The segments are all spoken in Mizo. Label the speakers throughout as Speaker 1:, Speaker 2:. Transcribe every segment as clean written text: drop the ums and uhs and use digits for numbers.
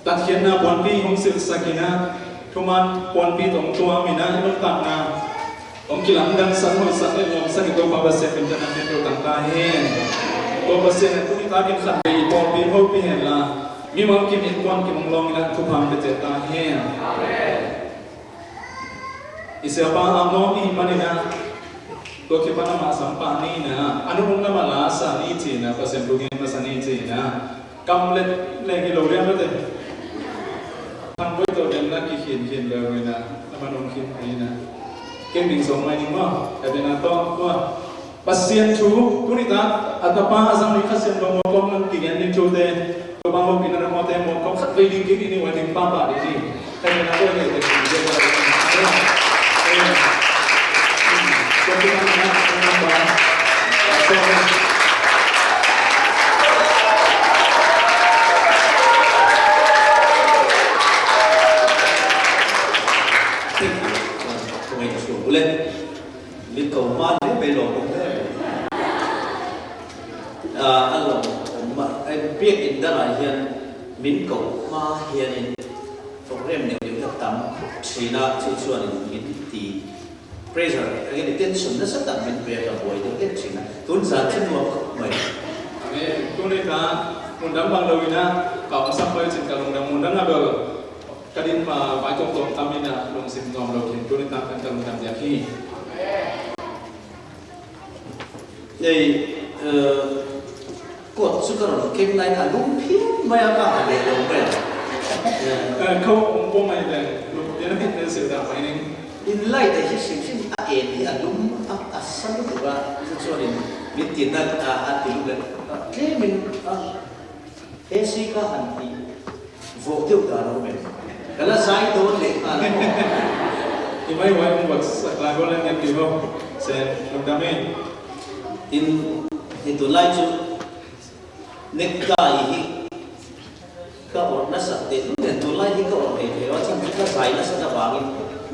Speaker 1: Tathian na puanpi hong sil sakina thuman puanpi tong tuamina inong tak na ong kilang dang san hoi sak le lom sak to pa pasien min tan hen ro tang ta hen to pasien na tuni ta kin khat be pol pi ho pi hen la mi wang kim in kwan kim long ina thu phang pe che ta hen. Amen. Isya pa ang no mi manina to ki pa na ma sam pa ni na anu na ma la sa ni chi na pasien tu gen ma sa ni chi na kam le le ki lo riam te thang boi to den na ki hin hin le wi na na ma nong hin ai na ke ming som mai ni mo ka de na to ko pasien thu tu ni ta atapa azam ni khasem lo mo kom nan ki gen ni chu te to ba mo pin na mo te mo kom khat ve ding ki ni wa ding pa pa di di ka de na ko le te ki je ba ko ki na na na ba so.
Speaker 2: Thank you. Kung ay kaso ulit, min ko ma le may lo ko le. Alo, ma biak in dara hian min ko ma hian in program ne ni tam thina chu chuan in min ti pressure again tension na sa tak min pe ka boy de te thina tun za chen mo mai.
Speaker 1: Amen. Tu ni ta mun dang bang lawina ka sam pai chin ka lung dang mun dang abel kadin ma vai tong tong tamina lung sim nom lo khin tu ni ta kan ka lung dang ya hi.
Speaker 2: Nei kot chu ka ron kem lai na lung phian mai a ka ha le lo mai.
Speaker 1: Khâu ông bố mày là lục tiến hết nên sự đạo mày nên
Speaker 2: in light a hi hrim hrim a en hi a lum a a sa lutuk a chu chuanin min tin na a a ti luk le tlemin a AC ka han ti vawk deuh dan a awm em ka la zai dawn leh nghal a maw.
Speaker 1: I mai wai ung wat sak lai rual an ti ho se lung dam e.
Speaker 2: Tin hi tunlai chu necktie hi ka awrh nasat teh hlum nen tunlai hi ka awrh ngei thei lo a chhan chu ka zai nasat avangin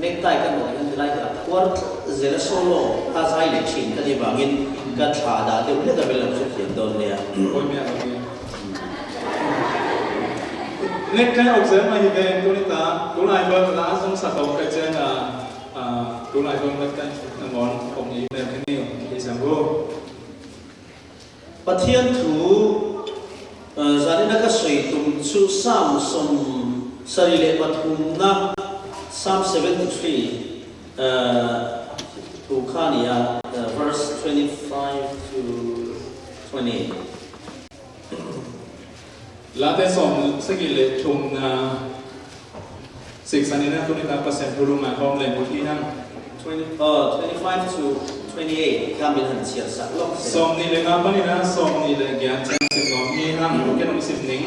Speaker 2: necktie ka nawh hian tilai hi a phuar tlat zel a solo ka zai leh thin ka nih vangin ka thla dah deuh hlek a vel lo chu thiam dawn nia.
Speaker 1: Kawi miah lo nia. Necktie awk zel mai hi ve tun ita tunlai chuan la zawng sak awk ka chen a tunlai chuan necktie na ngawn awk ni em em hi ni sang ru.
Speaker 2: Pathian thu zanina ka sawi tum chu Psalm 73na, Psalm 73, thu kha a ni a, verse 25 to 28.
Speaker 1: Late 73 siksanina tunita pasien thulunga hom le muthi hang.
Speaker 2: 25 to 28 kha min han chhiar sak lawk se.
Speaker 1: 25 panina 20 chen sim nom hi hang ke nong sim ning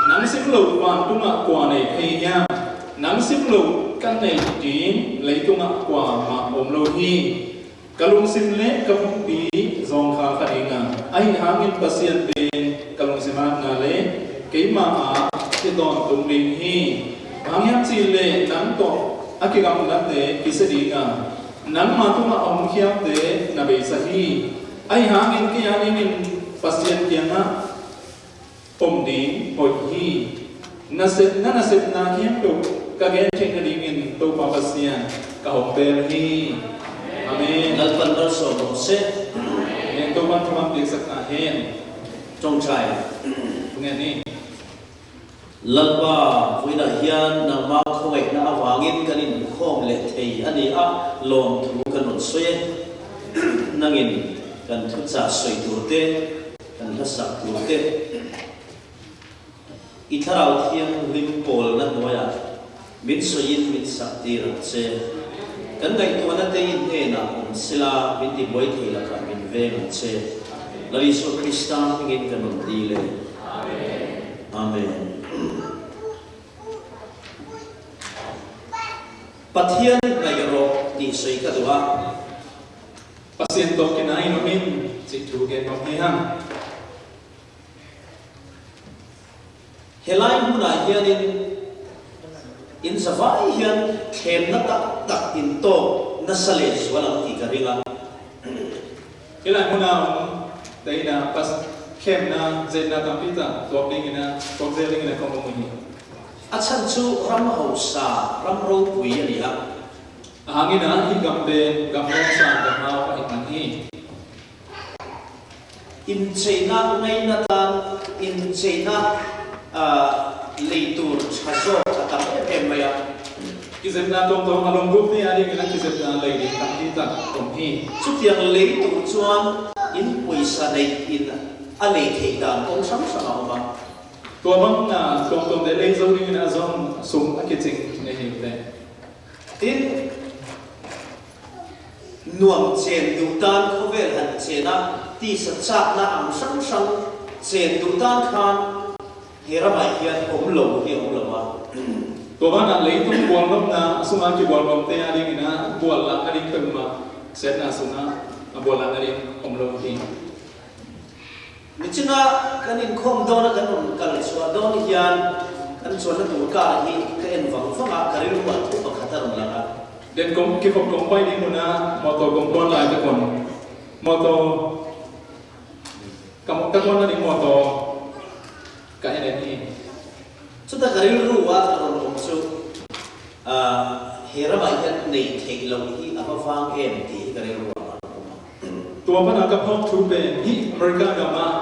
Speaker 1: nang sim lo wan tunga kwa nei phei hiang nang sim lo kan nei tin lei tunga kwa ma om lo hi ka lungsim le ka pumpi zong kha kha ding a ai hangin pasian pen ka lungsimat na le keima a ti ton tum ding hi mangyam chi le nang to akigam na te kisadi nga nang ma tuma om khiam te na be sa hi ai hangin ke yanin in pasian kianga om ding hoi hi na set na na set na khiam to ka gen chen na ding in to pa pasian ka hom bel hi. Amen.
Speaker 2: Lalpan malsawm rawh se.
Speaker 1: Amen. To ban thumam pek sak na hen.
Speaker 2: Tawngtai.
Speaker 1: Tunge ni.
Speaker 2: Lalpa vawiinah hian nangmah khawngaihna avangin kan inkhawm leh thei a ni a, lawmthu kan rawn sawi e. Nangin kan thuchah sawi tur te, kan hlasak tur te, i thlarau thianghlim pawlna hnuaiah min sawiin min sak tir ang che. Kan ngaihtuahna te i hnenah awm sela, min tibuai thei lakah min veng ang che. Lal Isua Krista hmingin kan rawn dil e. Amen. Pathian ngaih rawh tih sawi ka duh a.
Speaker 1: Pasien tawkin a inawmin chih thu gen awm hi hang.
Speaker 2: Helai hmunah hianin in zavai hian thlemna tak tak in tawk nasa leh zual ang tih ka ring a.
Speaker 1: Helai hmuna awm teina pas thlemna zetna tampi tak tuak dingina tuak zel dingina kawng awm hi.
Speaker 2: A chhan chu ram hausa, ram ropui a ni a.
Speaker 1: A hangin a hi gam te, gam hausa, gam hau a inman hi.
Speaker 2: Incheina ngaina tan incheina lei tur tha zawk a tam em em mai a.
Speaker 1: Kizepna tawng tawng a lawm rup ni a ringin a kizepna lei ding tam hi tak awm hi.
Speaker 2: Chutiang lei tur chuan in pawisa neih in a lei theih dan kawng hrang hrang a awm a.
Speaker 1: Tuamang na tawng tawng leh lei zo ringin a zawng sum a kiching nei him te.
Speaker 2: Tin, nuam chen duh tan khawvel han chen a, tisa chakna ang hrang hrang chen duh tan khan he ramah hian awm lo hi a awm lo a.
Speaker 1: Tuamana lei tum bual lawmna sunga ki bual lawm te a ring ina bual lah a ring tum a setna sunga a bual lah a ring awm lo hi.
Speaker 2: Nichina kan inkhawm dawna kan rawn kal chhuah dawn hian kan chuanna tur car hi ka en vang vang a, ka rilru ah thu pakhat a rawn lang a.
Speaker 1: Den kawng ki khawp kawng pai ding hmuna motor kawng kual lai te kawn motor ka ka kual na ding motor ka en en hi.
Speaker 2: Chuta ka rilru a rawn awm chu ah he ramah hian nei theih loh hi a va vang em tih hi ka rilru ah a rawn awm a.
Speaker 1: Tuahmana ka phawk thu pen hi America ram ah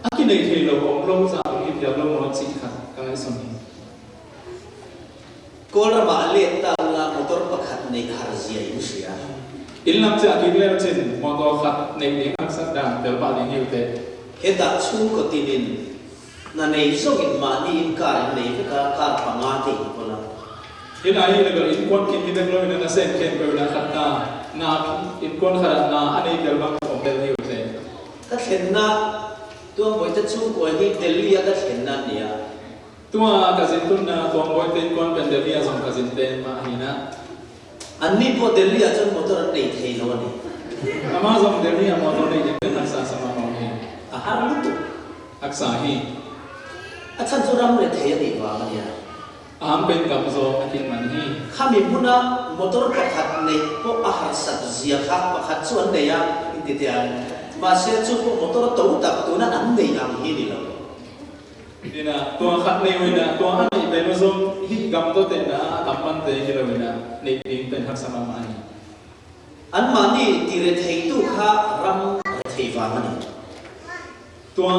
Speaker 1: a ki nei thei lo awm lo zah awm hi pial lo maw cih kha ka ngaihsam hi.
Speaker 2: Kawlram ah a let ta ula motor pakhat neih har zia in hria.
Speaker 1: In lam chiah kin leo chin motor khat neih ding harsat dan tel pah ding hiu teh.
Speaker 2: Hetah chhungkaw tinin hna nei zawk in mahni in car in nei vek a, car panga te in kawl a.
Speaker 1: In ai in ber in kuan kin hi vek lo in a sen khen ko in a khat na na in kuan khat ah na a nei tel bang awm tel hi u tle.
Speaker 2: Ka thlenna Tuangbawi te chhungkua hi Delhi a ka thlenna an ni a.
Speaker 1: Tua ka zin tun na Tuangbawi te in kuan pen Delhi a zawng ka zin te mah hi na.
Speaker 2: An ni pawh Delhi ah chuan motor an nei thei lo a ni.
Speaker 1: Amah zawng Delhi ah motor nei ding vek aksa sama ho hi.
Speaker 2: A har lutuk.
Speaker 1: Aksa hi.
Speaker 2: A chhan chu ram rethei a nih vang a nia.
Speaker 1: Am pen kam zawk a kin man hi.
Speaker 2: Khami hmuna motor pakhat neih pawh a harsat zia kha pakhat chu an nei a inti teh ang. Mahse chu pawh motor to tak tuna an nei ang hi ni lo.
Speaker 1: Ina tua khat nei uina tua a neih ve na zawng hi gam to teh na a tam man te hi lo ina neih ding pen harsa mam a ni.
Speaker 2: Anmahni ti retheitu kha ram rethei vang a ni.
Speaker 1: Tua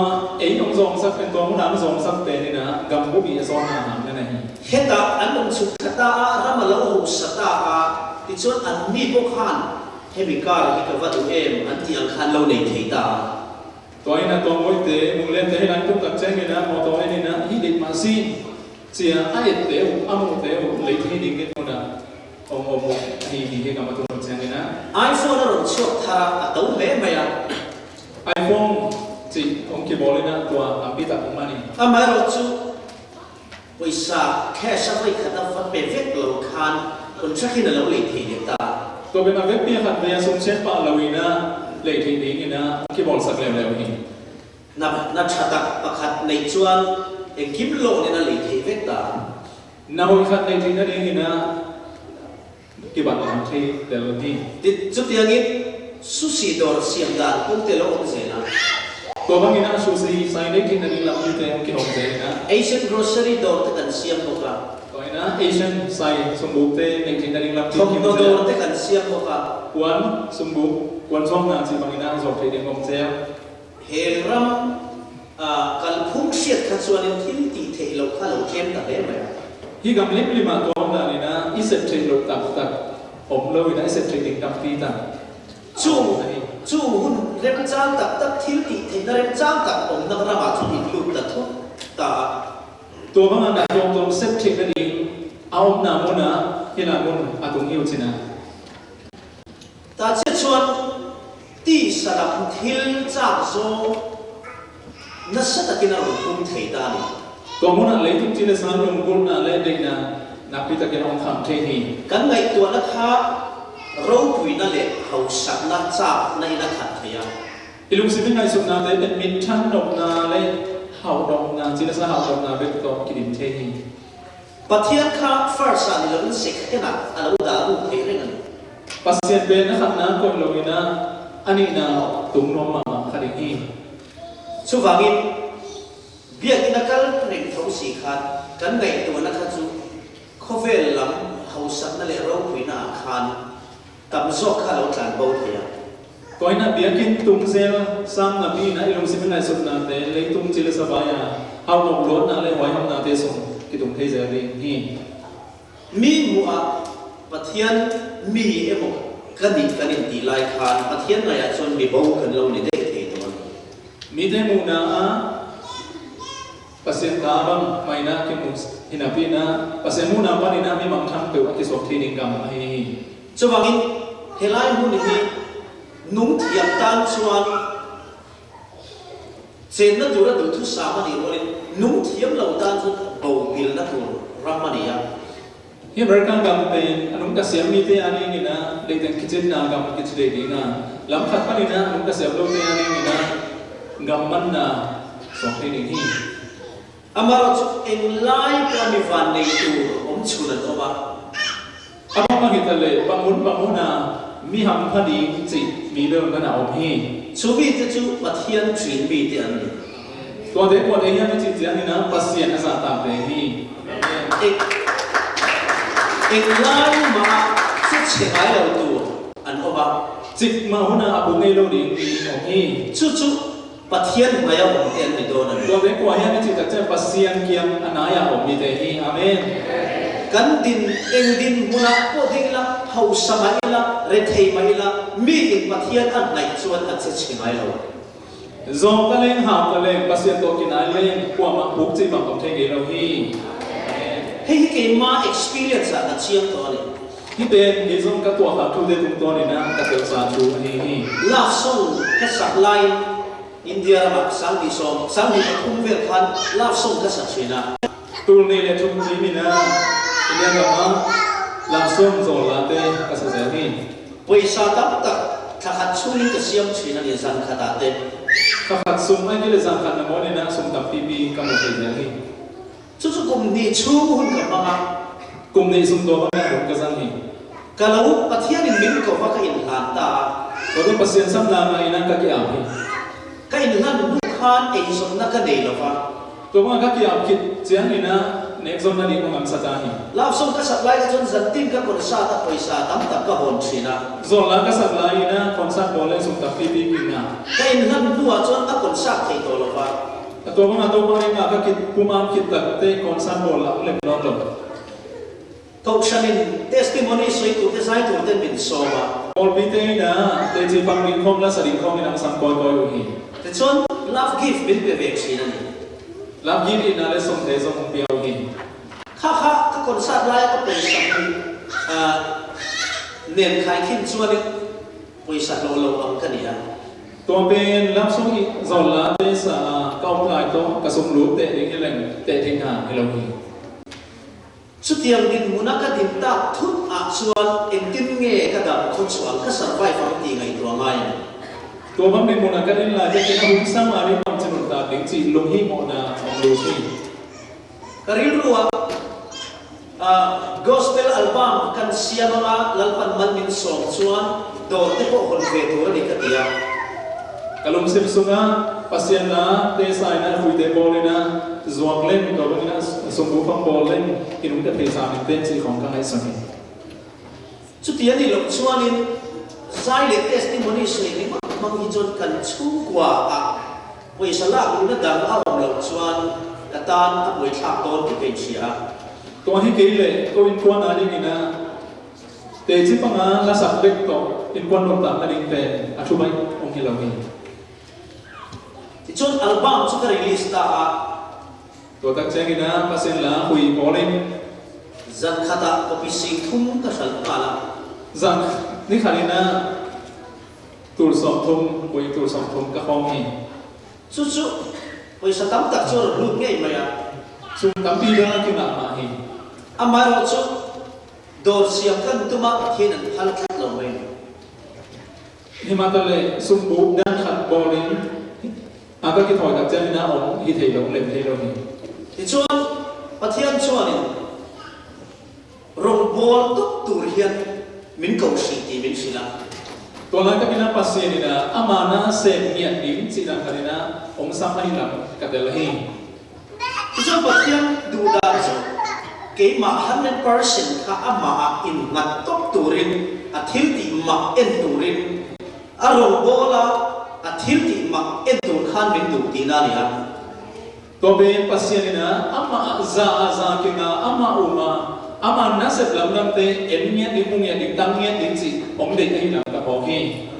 Speaker 1: ei awm zawng sak en tua hmun an zawng sak te ni na gam bu bi a zawn na ham na na hi.
Speaker 2: Hetah an awm chhuk thla ta a, ram a lo hausa ta a, tichuan an mi pawh khan hemi kar hi ka va duh em an tih ang khan lo nei thei ta a.
Speaker 1: Tua ina tua mawi te, munglen te hian an tum tak cheng ina motor en ina hi dik mah si chia a et te u a mu te u lei thei ding in hmun ah awm awm u hi hi hi gam a tum cheng ina.
Speaker 2: iPhone a rawn chhuak thar a, a to hle mai a.
Speaker 1: Iphone chi awm ki ball ina tua tam pi tak awm a ni.
Speaker 2: Amaherawh chu pawisa cash a vawi khat a va pe vek lo khan contract in a lo lei thei leh ta.
Speaker 1: Tua ben a vek pi a khat ve a sum chen pah lo ina lei thei ding ina ki ball sak leu leu hi.
Speaker 2: Na na tha tak pakhat neih chuan engkim loan in a lei thei vek ta.
Speaker 1: Na hawi khat nei thei na ding ina Ki ban lam thei tel hi.
Speaker 2: Ti chutiangin sushi dawr siam dan kawng te lo awm zel a.
Speaker 1: Tua bangin a sushi sai nei thin aning lam hi te ki awm zel a.
Speaker 2: Asian grocery dawr te kan siam bawk a.
Speaker 1: Tua ina Asian sai sumbuk te nei thin aning lam hi ki awm zel a.
Speaker 2: Thawmhnaw dawr te kan siam bawk a.
Speaker 1: Puan sumbuk, puan zawmna chi bangina zawr thei ding awm zel.
Speaker 2: He ram kalphung hriat kha chuanin thil tih theih loh kha lo tlem ta hle mai a.
Speaker 1: Hi gam lim lim ah tuam dan ina i set theih loh tak tak awm lo ina i set theih ding tam ti tak
Speaker 2: Chung chung hun remchang tak tak thil tih theihna remchang tak awmna ramah chuan in lut ta thut ta a.
Speaker 1: Tuam anga na tuam tuam set theihna ding a awmna hmun ah hila hmun a tung hiu chin a.
Speaker 2: Ta che chuan Tisa lam thil chak zawng nasa takin a rawn pum thei ta a ni.
Speaker 1: Tua hmunah leitung chi nasa lungkulhna leh deihna nakpi takin a awm kham thei hi.
Speaker 2: Kan ngaihtuahna kha ropuina leh hausakna chakna in a khat thei a.
Speaker 1: I lungsimin ngaihsukna te mit thanawmna leh hauhnawmna chi nasa hauhnawmna vek tawh ki dim thei hi.
Speaker 2: Pathian kha first ah ni loin second ah a lo dah ruk thei reng a ni.
Speaker 1: Pasien pen a khat na kawih loin a a nihna tum nuam mah mah kha ding hi.
Speaker 2: Chuvangin, biakinn a kal reng tho si khan kan ngaihtuahna kha hausakna leh ropuina ah khan tam zawk kha a lo tlan bo thei a.
Speaker 1: Koina biakin tum zel sang na mi na i lungsim in ngaihsut na te, leitung chi le savai a hau nawk luat na le huaiham na te sung ki tum thei zel ding hi.
Speaker 2: Mi hmuh ah Pathian mi emaw ka nih kan intih lai khan Pathian ngaihah chuan mi bo kan lo ni daih thei dawn.
Speaker 1: Mite hmuhna ah Pasien ta bang hmaina ki hmu hina pina pasien hmuhna panina mi mang thang deuh a ki sawk thi ding kam a hi hi.
Speaker 2: Chuvangin helai hmun hi nung thiam tan chuan chenna tura duhthusam a nih rualin nung thiam lo tan chuan bohmilna tur ram a ni a.
Speaker 1: Hi American gam tein a nung ka siam mi te a ning in a leiten khichin na gam ki chidei ding a lam khat hman in a nung ka siam lo te a ning in a gam man na sawk thei ding hi.
Speaker 2: Amarawhchu englai pawh mi van nei tur awm chhun an awm a.
Speaker 1: A bang a hita le pangun pangun a mi ham pha ding chi mi bel nan a awm hi.
Speaker 2: Chu mite chu Pathian thin mite an ni.
Speaker 1: Tuah te kuah te hian mi chi chiang in a Pasian a zah tak ve hi.
Speaker 2: Eng englai mah a che chhe ngai lo tur an awm a.
Speaker 1: Chik mah hun ah a bu ngei lo ding mi awm hi.
Speaker 2: Chu chu Pathian hmai a awm te an ni dawn a ni.
Speaker 1: Tuah te kuah hian mi chi tak che Pasian kiang a nai ah awm mi te hi. Amen.
Speaker 2: Kan din eng dinhmun ah pawh ding ila, hausa mah ila, rethei mah ila, mi in Pathian a hnaih chuan a che chhe ngai lo.
Speaker 1: Zawng ka leng hau ka leng Pasian tawh kin ai leng huam ah puk chi bang awm thei ngei lo hi. Amen.
Speaker 2: Hei hi keimah experience ah ka chiang tawh a ni.
Speaker 1: Hi ten kei zawng ka tuah hlah thu te tum tawn in a ka tel sa thu a ni hi.
Speaker 2: Love song ka sak laiin India ramah 2010, 2003 vel khan love song ka sa thin a.
Speaker 1: Tur nei leh thum hlim in a India ramah love song zawl lah te ka sa zel hi.
Speaker 2: Pawisa tam tak thla khat chhungin ka siam thin a ni zan khat ah te.
Speaker 1: Thla khat sum ai kile zan khat na mawn ina sum tam pipi ka hmu thei zel hi.
Speaker 2: Chu chu kum hnih chhung hun ka hmang a.
Speaker 1: Kum hnih sum dawm a meh ruk ka zan hi.
Speaker 2: Ka lo Pathian in min ko va ka inhlan ta a.
Speaker 1: Ka Pasien sam na nga ina ka ki au hi.
Speaker 2: Ka inhlan hnu khan eizawnna ka nei lo va.
Speaker 1: Tumah ka kiau khit chiang ina nek zawn na nih kawng an sa ta hi.
Speaker 2: Love song ka sak lai kha chuan zantin ka concert a pawisa tam tak ka hawn thin a.
Speaker 1: Zawn la ka sak lai ina concert pawl le sum tak pipi kin a.
Speaker 2: Ka inhlan hnuah chuan a concert thei tawh lo va.
Speaker 1: A tuam anga to pang ringa ka kit kum am khit tak te concert pawl a lem dawn lo.
Speaker 2: Kohhranin testimony sawi tur te zai tur ten min sawm a.
Speaker 1: Pawl pi te ina te chi pang ding khawm la sa ding khawm in ang sam kawi kawi u hi.
Speaker 2: Tichuan love gift min pe ve thin a ni.
Speaker 1: Love gift ina le sawm te zawng piau hi.
Speaker 2: Kha kha ka concert laia ka pawisa hi nen khaikhin chuanin pawisa hlawh lo ang ka ni a.
Speaker 1: Tuahpen lam sung i zawl la te sa a ka um lai tawh ka sum lut teh ding hi leng teh thing ha hi lo hi.
Speaker 2: Chutiang dinhmuna ka din tak thut ah chuan engtin nge ka dam khaw chuang ka survive ang tih ngaihtuah ngai a ni.
Speaker 1: Tuahbang dinhmuna ka din lai te khin a hun sang a ri pang chi rawn tak ding chi lung hi mawh na awm lu si.
Speaker 2: Ka rilru ah Gospel album kan siam anga Lalpan mal min sawm chuan dawr te pawh hawn ve tur a ni ka ti a.
Speaker 1: Ka lungsim sunga Pasian la te saina hrui te pawl ina zuang leng ko ina sumbu fang pawl leng inung te phei sa min te chi khong ka ngai sami.
Speaker 2: Chuti a nih loh chuanin zai leh testimony sawi ringawt hmang hi chuan kan chhungkua ah pawisa lak luhna dang a awm loh chuan ka tan a buaithlak dawn tih ka inhria a.
Speaker 1: Tuah hi kei leh ko inkuan a ding ina te chi panga la sak vek tawh inkuan rawk tak na ding pen a thu mai awm hi lo hi.
Speaker 2: Tichuan album chu ka release ta a.
Speaker 1: Tuah tak chiang ina pasien la hui pawlin.
Speaker 2: Zan khatah copy 30,000 ka hralh nghal a.
Speaker 1: Zan ni khat ina tur 30, pui tur 30 ka hawng hi.
Speaker 2: Chu chu pawisa tam tak chu a rawn lut ngei mai a.
Speaker 1: Sum tampi dang a kinah mah hi.
Speaker 2: Amaherawh chu dawr siam kan tum a Pathian an phal tlat lo mai.
Speaker 1: Himata leh sum buk dan khat bawlin a ka ki thawi tak chiang ina awm hi thei lo lem thei lo ni.
Speaker 2: Tichuan Pathian chuanin rawngbâwl tawp tur hian min ko hrih tih min hrilh a.
Speaker 1: Tunlai takin a Pasian ina amahna sem ngiat ding chi dang khat ina awm sam a hi lam ka tel hi.
Speaker 2: Tichuan Pathian duh dan chu. Keimah 100% kha amah ah innghat tawp turin, a thiltih mak en turin, a rawngbawla a thiltih mak en tur khan min duh tihna a ni a.
Speaker 1: Tawbe Pasian ina amah ah za a za kenga amah um a, amah nasep lam lam te en ngiat ding hmu ngiat ding tang ngiat ding chi awm deih a hi lam ka hawk hi.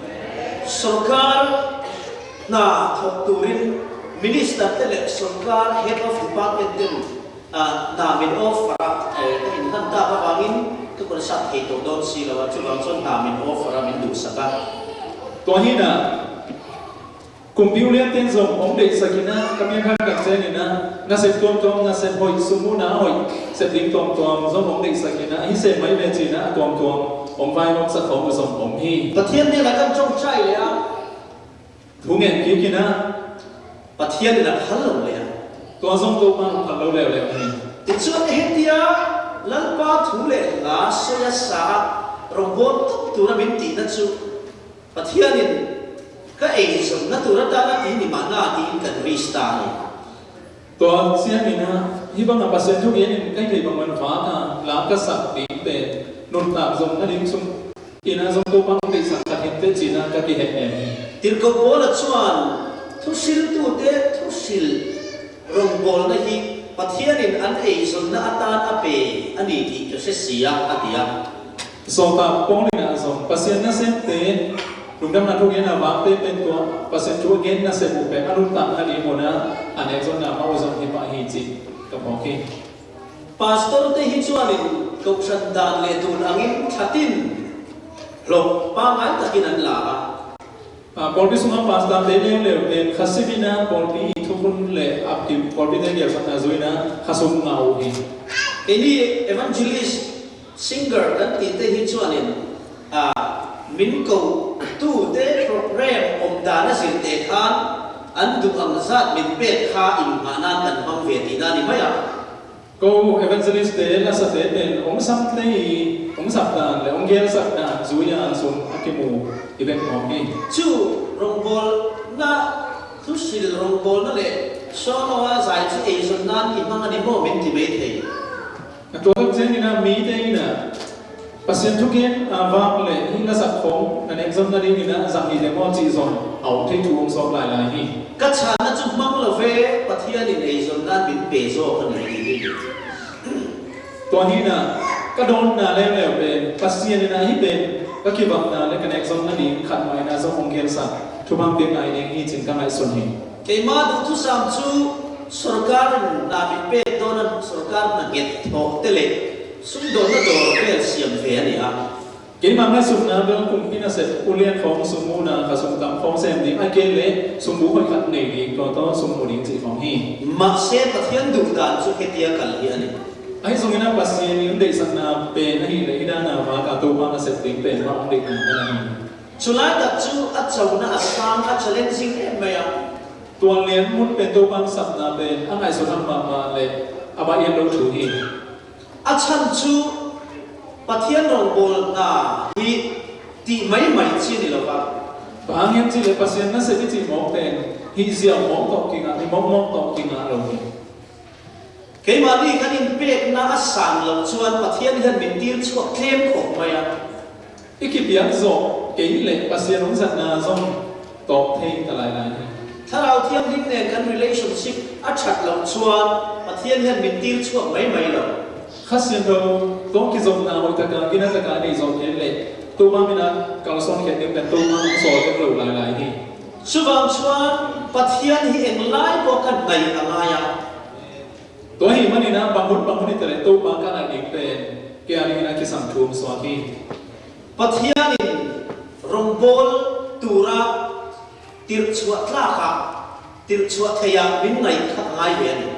Speaker 2: Sorkar hna thawk turin Minister te leh sorkar Head of Department ten hna min offer a, ka inhlan tak avangin ka kawlsat thei tawh dawn si lo a, chuvang chuan hna min offer a, min duhsak a.
Speaker 1: Tuahina Kum piu lian ten zawng awm deih sakina ka mian khan kan chen ina na sep tuam tuam na sep hawih sumu na hawih sep ding tuam tuam zawng awm deih sakina hi se mai ve china a tuam tuam awm vai awm sak awm zawng awm hi.
Speaker 2: Pathian hnenah kan tawngtai leh a.
Speaker 1: Thu ngen ki kina.
Speaker 2: Pathian in a phal lo leh a.
Speaker 1: Tuah zawng tu hmang phal lo leh leh a ni.
Speaker 2: Tichuan hetia Lalpa thu leh hla sawi a sa a rawngbawl tawp tura min tihna chu Pathianin ka eizawnna tur atana ti ni mahna tiin kan risk ta a ni.
Speaker 1: Tuan siangin a hi banga Pathian thu hianin kai thei bang man va ka la ka sak ding te nun tak zawng na ding chung ina zawng tu bang tei sak ka hin te china ka ti hek em hi.
Speaker 2: Tirhkoh Paula chuan thuhriltute thuhril rawngbawlna hi Pathianin an eizawnna atan a pe a ni tih ka hre si a, a ti a.
Speaker 1: Sawta Paulin a zawm Pasien na sem te lungdam na thu gen a vang te pen tuah Pasien thu gen na sem u pek a lung tak na ni hmun a an ek zawn na ma u zawm hi pah hi chi ka hmuak hi.
Speaker 2: Pastor te hi chuanin kohhran dan leh dun angin thlatin hlawh pangngai takin an la a.
Speaker 1: Pawlpi chungah pastor te leng leu te khasibina pawlpi i thuhun le apki pawlpi te liau sak na zuina khasum nga u hi.
Speaker 2: Keini evangelist Singer kan tih te hi chuanin a min ko tu te program awm dan a zir te khan an duh ang zat min pek kha inhmah nan kan hmang ve tihna a ni mai a.
Speaker 1: Ko Evangelist te nasa te ten awm sam tlei i awm sak dan leh awm gel sak dan zui a an sum a ki mu i vek awm hi.
Speaker 2: Chu rawngbawlna thuhril rawngbawlna leh solo a zai chu eizawn nan i hmang a ni maw min ti mai thei.
Speaker 1: A tuahtak chiang ina mi te ina Pasien thukin a vak leh hi na zak khawng nan exam na ding ina zak ni le maw chi zawn a awm thei thu awm zawk lai lai hi.
Speaker 2: Ka chhanna chu hmang lo ve, Pathianin eizawn nan min pe zawk a ni tih hi.
Speaker 1: Tuahnin a ka dawn na leu leu pen Pasien ina hi pen ka ki vak na le kan exam na ding khat mai na zawk awm gel sak thu bang pek ngai ding hi chin ka ngaihsawn hi.
Speaker 2: Keimah duhthusam chu Sorkarin hna min pek dawna sorkar hna nghet thawk te leh sumdawnna dawr vel siam ve a ni a.
Speaker 1: Keimah ngaihsumna vel kum pin a set u lian khawng summu na ka sum tam khawng sem ding ai kel le sumbu hawi khat nei ding tlaw taw summu ding chi khawng hi.
Speaker 2: Mahse Pathian duh dan chu hetia kal hi a ni.
Speaker 1: Ai zungin a Pasien i um deihsakna pen a hi le hi dana va ka tu hmang a set ding pen hmang um deih na dan a hi.
Speaker 2: Chulai tak chu a chona a sang a challenging em mai a.
Speaker 1: Tuan lian hmun pen to bang sak na pen a ngaihsawn ang mah mah leh a mah ian lo thu hi.
Speaker 2: A chhan chu Pathian rawngbâwl hna hi tih mai mai chi a ni lo va.
Speaker 1: Pahanghian chi leh Pasian nasa hi chi mawng ten hi ziah mawng tawh king ah hi mawng mawng tawh king ah lo hi.
Speaker 2: Keimahni kan inpekna a san loh chuan Pathian hian min tir chhuak tlem khawp mai a.
Speaker 1: I ki pian zawk kei leh Pasian awm zat na zawng tawp thei ta lai lai hi.
Speaker 2: Thlarau Thianghlim nen kan relationship a that loh chuan Pathian hian min tir chhuak mai mai lo.
Speaker 1: Khasian ro tawng ki zawm na hawi taka kina taka nei zawm hian leh tuma mina kalsawn hian deuh kan tuma an sawi deuh lo lai lai hi.
Speaker 2: Chuvang chuan Pathian hi englai pawh ka hnaih a ngai a.
Speaker 1: Tuah hi hmanina banghut banghut i tele tuma ka ngaih ning pen ke a ningin a khisang thum suak hi.
Speaker 2: Pathianin rawngbâwl tura tirhchhuah tlakah tirhchhuah theiah min ngaih kha a ngai ve a ni.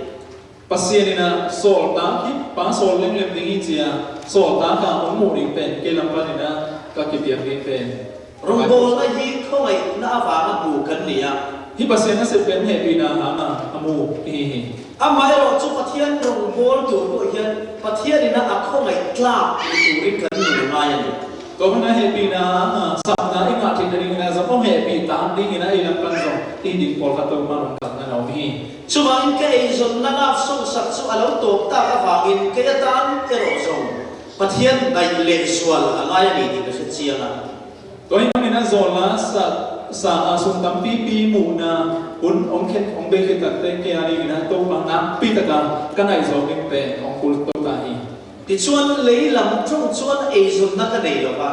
Speaker 1: Pasianin a sawl ta khi pa sawl lem lem ding hi chia sawl ta ka awm hmuh ding pen ke lam panin a ka ki piak ding pen.
Speaker 2: Rawngbawlna hi khawngaihna avanga hmu kan ni a.
Speaker 1: Hi Pasian a se pen heh tuina hanga a mu hi hi.
Speaker 2: Amaherawh chu Pathian rawngbâwl tur pawh hian Pathianina a khawngaih tlâk ni turin kan nun a ngai a ni.
Speaker 1: Kohna heh tuina hanga sakna i ngah ṭhin a dingin a zawng awm heh pi tan dingin a ei lam kan zawng i ding pawl kha to hma rawn kalna. an awm hi.
Speaker 2: Chuvangin ka eizawnna lak sawngsak chu a lo tawp tak avangin kei atan erawh zawng Pathian ngaih leh zual a ngai a ni tih ka hre chiang a.
Speaker 1: Tuaihmangin a zawl a sa sa a sum tam pi pi muhna hun awm khet awm be khet tak te ke a ringin a to pa nak pi taka ka ngaihzawng in pe awm kul to ta hi.
Speaker 2: Tichuan lei lam tawng chuan eizawnna ka nei lo va.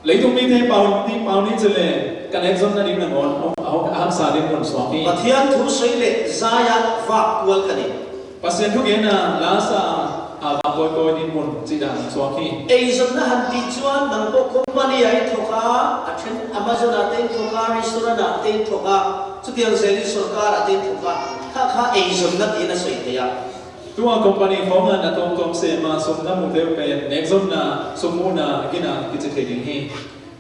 Speaker 1: Leitung mi te pau ni pau ni chu le kan eizawnna ding na ngawn awm a hamsa ding rawn chhuak hi.
Speaker 2: Pathian thu sawi leh zaia vak kual ka ni.
Speaker 1: Pasien thu gen a la sa a vak kawi kawi ding hmun chi dan chhuak hi.
Speaker 2: Eizawnna han tih chuan nang pawh company ah i thawk a, a then Amazon ah te in thawk a, restaurant ah te in thawk a, chutiang zelin sorkar ah te in thawk a, kha kha eizawnna tiin a sawi thei a.
Speaker 1: Tua company khawng a tawng tawng se ma sum na mu deuh pen nek zawm na sum mu na gina ki chi thei ding hi.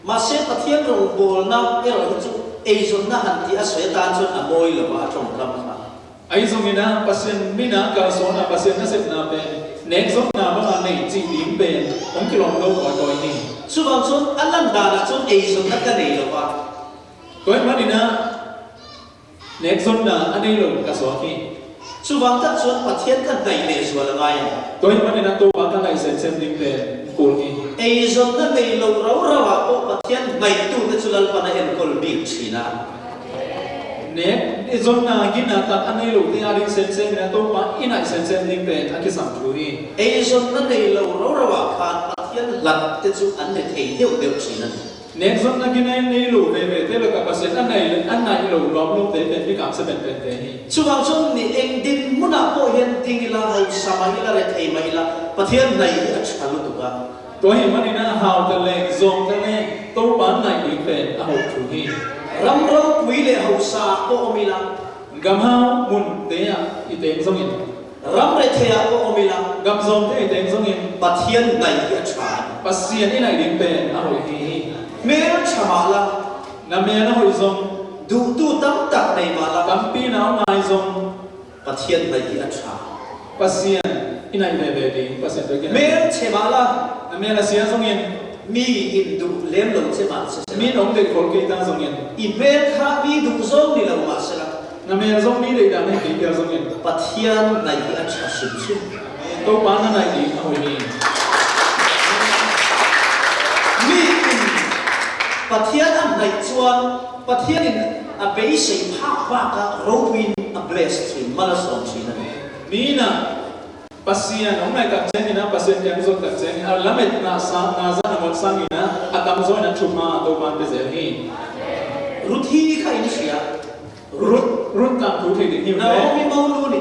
Speaker 2: Mahse Pathian rawngbawlna erawh hi chu eizawnna han tih a sawi atan chuan a mawi lo a, a tawngkam kha.
Speaker 1: Eizawng ina Pathian mina kalsawn a Pathian na sep na pen nek zawm na banga nei chi ding pen awm ki lawm lo kawi kawi hi.
Speaker 2: Chuvang chuan a lan danah chuan eizawnna ka nei lo va.
Speaker 1: Kawi hman ina Nek zawnna a nei lo ka zawk hi.
Speaker 2: Chuvang tak chuan Pathian ka hnaih leh zual a ngai a ni.
Speaker 1: Tuain hman ina tu ah ka ngaih zen zen ding te kul hi.
Speaker 2: Ei zawnna nei lo rau rau ah pawh Pathian hnaihtu te chu Lalpan a enkawl bik thin a.
Speaker 1: Nek i zawnna gina tak a nei lo te a ring sen sen ina tu pa i ngaih zen zen ding te a kisam thu hi.
Speaker 2: Ei zawnna nei lo rau rau ah khan Pathian hlat te chu an ni thei deuh deuh thin a ni.
Speaker 1: Nek zawtna ki nei nei lo ve ve te laka pasien a nei a naih lo lawm lo te pen hi kam se pen pen te hi.
Speaker 2: Chuvang chuan ni eng din hmunah pawh hian ding ila, hausa mah ila, rethei mah ila, Pathian naih hi a tha lutuk a.
Speaker 1: Tuah hi hman ina hau ta leh zawng ta leh topan naih ding pen a hawk thu hi.
Speaker 2: Ram ropui leh hausa ah pawh awm ila.
Speaker 1: Gam hau hmun te ah i teng zawng in.
Speaker 2: Ram rethei ah pawh awm ila.
Speaker 1: Gam zawm te i teng zawng in.
Speaker 2: Pathian naih hi a tha a ni.
Speaker 1: Pasien i naih ding pen a hawi hi hi.
Speaker 2: Hmel tha mah la.
Speaker 1: Na hmel a hawi zawng.
Speaker 2: Duhtu tam tak nei mah la.
Speaker 1: Tampi nau ngai zawng.
Speaker 2: Pathian naih hi a tha.
Speaker 1: Pasien i naih ve ve ding. Pasien tuai ki naih.
Speaker 2: Hmel chhe mah la.
Speaker 1: Na hmel a sia zawng in.
Speaker 2: Mi in duh lem lo che mah se sela.
Speaker 1: Mi awm deih khawl kei ta zawng in.
Speaker 2: I hmel kha mi duh zawng ni lo mah sela.
Speaker 1: Na hmel zawng mi deih dan hei kei tel zawng in.
Speaker 2: Pathian naih hi a tha hrim hrim.
Speaker 1: Topa na naih ding a hawi mi.
Speaker 2: Mi in Pathian a hnaih chuan Pathian in a beisei phak bak a ropuiin a bless thin, mal a sawm thin a ni.
Speaker 1: Mi in a Pasian awm ngai tak chen ina Pasian tiang zawt tak chen a lamet na sa na zan a ngawt sang ina a tam zawn a thu hma to ban pe zel hi.
Speaker 2: Ruthi kha in hria.
Speaker 1: Ruth Ruth tang thu thei ding hiu hle.
Speaker 2: Naomi monu ni.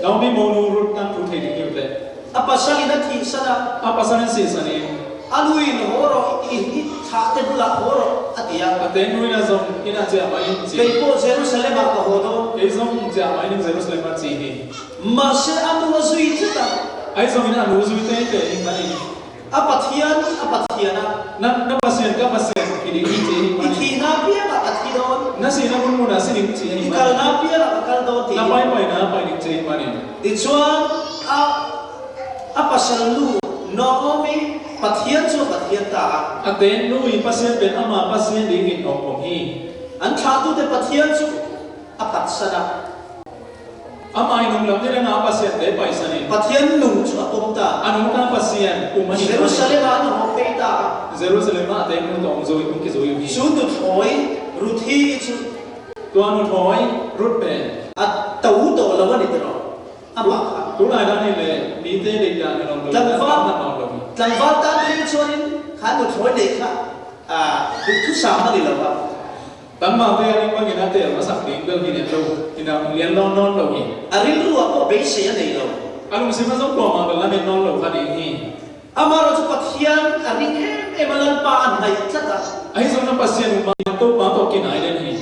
Speaker 1: Naomi monu Ruth tang thu thei ding hiu hle.
Speaker 2: A pasal in a thih san a.
Speaker 1: A pasal in sih san in.
Speaker 2: A nu in haw rawh i i thlah te bulah haw rawh a ti a.
Speaker 1: A te nu in a zawng in a chiah mai in chi.
Speaker 2: Kei pawh Jerusalem ah ka haw dawn.
Speaker 1: Kei zawng chiah mai in Jerusalem ah chi hi.
Speaker 2: Mahse a nu a zui tlat a.
Speaker 1: Aizawng in a nu zui te te hi hman in.
Speaker 2: A Pathian a Pathian a.
Speaker 1: Na na Pasien ka Pasien i ding hi chi hi hman in.
Speaker 2: I thihna piangah ka thi dawn.
Speaker 1: Na sihna hmun hmunah si ding chi hi hman in.
Speaker 2: I kalna piangah ka kal dawn ti.
Speaker 1: Na pai paina pai ding chi hi hman in.
Speaker 2: Tichuan a a pasal nu Naomi Pathian chu a Pathian ta a.
Speaker 1: A ten nu i Pasien pen amah Pasien ding in awm awm hi.
Speaker 2: An thlahtute Pathian chu a phatsan a.
Speaker 1: Amah in um lam ni reng a Pasian te paisan in.
Speaker 2: Pathian nung chu a pawm ta.
Speaker 1: A nung ta Pasian um a ni.
Speaker 2: Jerusalem ah an haw phei ta a.
Speaker 1: Jerusalem ah te hmu tawng zui um ki zui um hi.
Speaker 2: Chu nuthlawi Ruthi chu.
Speaker 1: Tua nuthlawi Ruth pen.
Speaker 2: A to tawh lo a ni tiraw amah kha.
Speaker 1: Tunlai dan hi le mi te lei dan hi lawm lo in an tam na lawm lo hi.
Speaker 2: Tlangval tan phei chuanin kha nuthlawi nei kha duhthusam a ni lo va.
Speaker 1: Tangmah te a ring bangin a tel hmasak ding bel hi nen lo ina lian nawn nawn lo hi.
Speaker 2: A rilru ah pawh beisei a nei lo.
Speaker 1: A lungsim a zawng pawh mah bel la men nawn lo kha ding hi.
Speaker 2: Amaherawhchu Pathian a ring em em a Lalpa a hnaih tlat a.
Speaker 1: Aizawna Pasian uma tawpa tawkin ai len hi.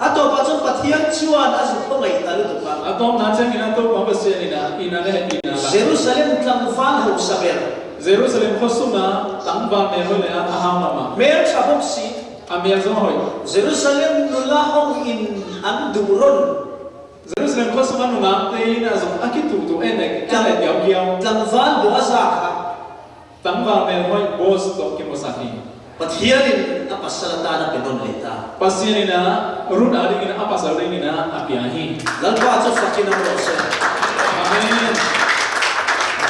Speaker 2: A tawpah chuan Pathian chuan a zu khawngaih ta lutuk a.
Speaker 1: A tawp na changin a tawpa Pasian ina ina leh ina la.
Speaker 2: Jerusalem tlangval hausa ber.
Speaker 1: Jerusalem khawsung-a tlangval hmel hawi leh a a hau ngam a.
Speaker 2: Hmel tha bawk si.
Speaker 1: A hmel zawng hawi.
Speaker 2: Jerusalem nula ho in an duh rawn.
Speaker 1: Jerusalem khua sung a nungak tein a zung a ki tu tu en ek en ek kiau kiau.
Speaker 2: Tlangval Boaza kha.
Speaker 1: Tlangval hmel hawi Boaz tawh ki maw sa hi.
Speaker 2: Pathianin a pasal atan a pe nawn leh ta.
Speaker 1: Pasianin a run a ringin a pasal ringin a a pia hi.
Speaker 2: Lalpa chu fakin awm rawh se.
Speaker 1: Amen.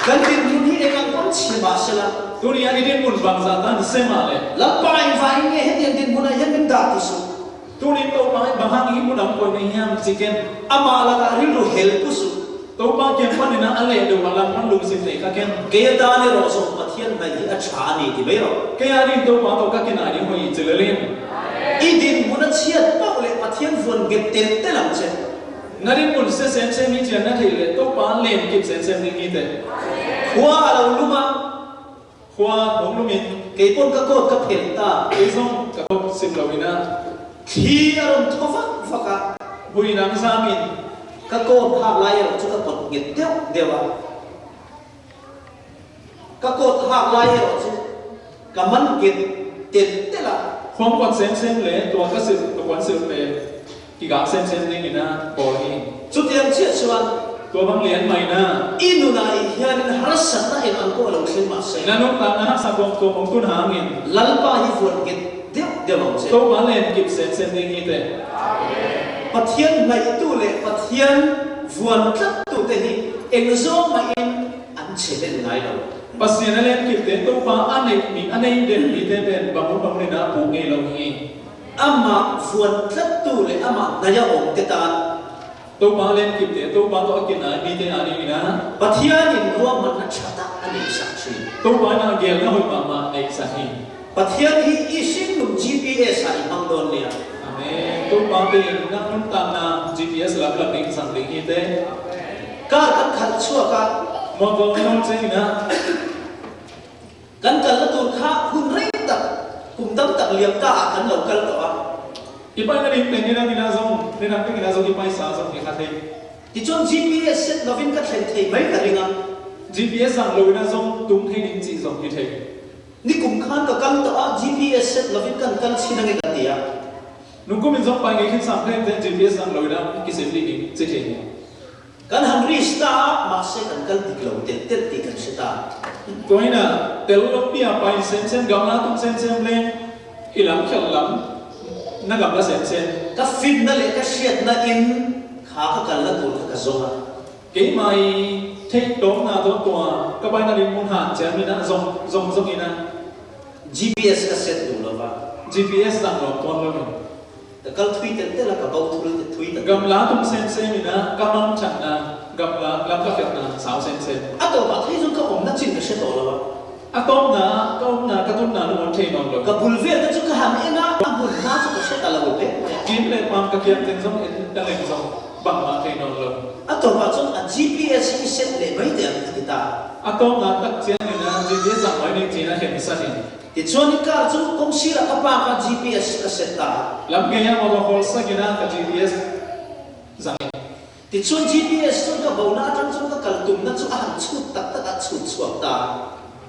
Speaker 2: Kan dinhmun hi eng ang pawn chhe mah sela.
Speaker 1: Tuni a i dinhmun vang zah tan se mah le.
Speaker 2: Lalpa engvangin nge hetiang dinhmunah hian min dah ti suh.
Speaker 1: Tuni Topa i bahang hi hmun ang kawi nei hian chiken.
Speaker 2: Amah lakah rilru hel pu suh.
Speaker 1: Topa kiang panin a a leh deuh a lam pawn lungsim nei kha ken.
Speaker 2: Kei atan erawh zawng Pathian hnaih hi a tha a ni ti mai rawh.
Speaker 1: Kei a rin Topa to ka ken ai ni hawi chilelin.
Speaker 2: I dinhmun a chhiat pauh leh Pathian vuan nghet tel tel ang che.
Speaker 1: Na rinhmun se sem sem hi chian na theih leh Topa len kip sem sem ding hi teh.
Speaker 2: Khua a lo lum a.
Speaker 1: Khua hnawm lumin.
Speaker 2: Kei pawn ka coat ka phelh ta.
Speaker 1: Kei zawng ka coat sim lo ina.
Speaker 2: Thli a rawn thaw vak vak a.
Speaker 1: Vui nang zamin.
Speaker 2: Ka coat hak lai erawh chu ka pawt nghet deuh deuh a. Ka coat hak lai erawh chu ka man nghet telh telh a.
Speaker 1: Khuang pawt sem sem leh tuah ka silh ka puan silh ve. Ki gang sem sem ding ina pawl hi.
Speaker 2: Chutiang chiah chuan.
Speaker 1: Tua bang lian mai na.
Speaker 2: I nunah i hianin harsatna eng ang pawh lo thleng mah se.
Speaker 1: Na nung tan na harsa kawng tuam awm tun hangin.
Speaker 2: Lalpa hi vuan nghet deuh deuh ang che.
Speaker 1: Topa len kip sem sem ding hi teh.
Speaker 2: Pathian hnaihtu leh Pathian vuan tlattute hi eng zawng mahin an che hlen ngai lo.
Speaker 1: Pasian a len kip te Topa a neih mi a nei den mi te ten bang bang rin ah puh ngei lo hi.
Speaker 2: Amah vuan tlattu leh amah hnaia awmte tan.
Speaker 1: Topa len kip te Topa to a kin ai mi te a ning ina.
Speaker 2: Pathianin ruahmanna tha tak a neih sak thin.
Speaker 1: Topa ina gelna hawi mah mah neih sak hi.
Speaker 2: Pathian hi i hringnun GPS ah i hmang dawn nia.
Speaker 1: Amen. Topa te in na hmun tanna GPS lam lam ding sang ding hi te.
Speaker 2: Car kan khalh chhuak a.
Speaker 1: Motor hmang cheng ina.
Speaker 2: Kan kalna tur kha hun rei tak, kum tam tak liam ta ah kan lo kal tawh a.
Speaker 1: I pai na ring peng ina ina zawng, ni dang peng ina zawng i pai sa zawng i kha thei.
Speaker 2: Tichuan GPS set lovin ka thlen thei mai ka ring a.
Speaker 1: GPS ang lo ina zawng tum thei ning chi zawng i thei.
Speaker 2: Ni kum khan ka kal tawh a, GPS set lovin kan kal chhin ange ka ti a.
Speaker 1: Nung kum in zawng pai ngei khin sang hleng ten GPS ang lo ina ki sem li ning chi thei nia.
Speaker 2: Kan han risk ta a, mahse kan kal dik lo telh telh tih kan hre ta.
Speaker 1: Tuaina tel lo pia pai sem sem gam la tum sem sem leng i lam khelh lam na gam la sem sem.
Speaker 2: Ka fitna leh ka hriatna in kha ka kalna tur kha ka zawng a.
Speaker 1: Keimah i theih tawm na dawn tua ka pai na rin hmun han chian min a zawng zawng zawng in a.
Speaker 2: GPS ka set duh lo va.
Speaker 1: GPS dang lawm tawn lo in.
Speaker 2: Ka kal thui telh telh a, ka bo thul thui ta telh.
Speaker 1: Gamla tum sem sem ina ka mang chan na gamla lam ka hriat na sau sem sem.
Speaker 2: A tawpah thei chuan ka awmna chin ka hre tawh lo a.
Speaker 1: A tawpna ka awmna ka tunna lu awn thei nawn lo.
Speaker 2: Ka bul vel te chu ka han en a, a hmun hma chu ka hre ta lo hle mai a.
Speaker 1: Kim leh pam ka kiam teng zawng en ka leng zawng bang mah thei nawn lo.
Speaker 2: A tawpah chuan a GPS hi i set leh mai teh ang ka ti ta.
Speaker 1: A tawpna tak chiang ina GPS ang mai ning chin a hriat nasa thin.
Speaker 2: Tichuan i car chu kawng sirah ka park a, GPS ka set ta a.
Speaker 1: Lam ngei a motor hawl sakin a ka GPS zang in.
Speaker 2: Tichuan GPS chuan ka bona atang chuan ka kal tumna chu a han chhut tak tak a, chhut chhuak ta a.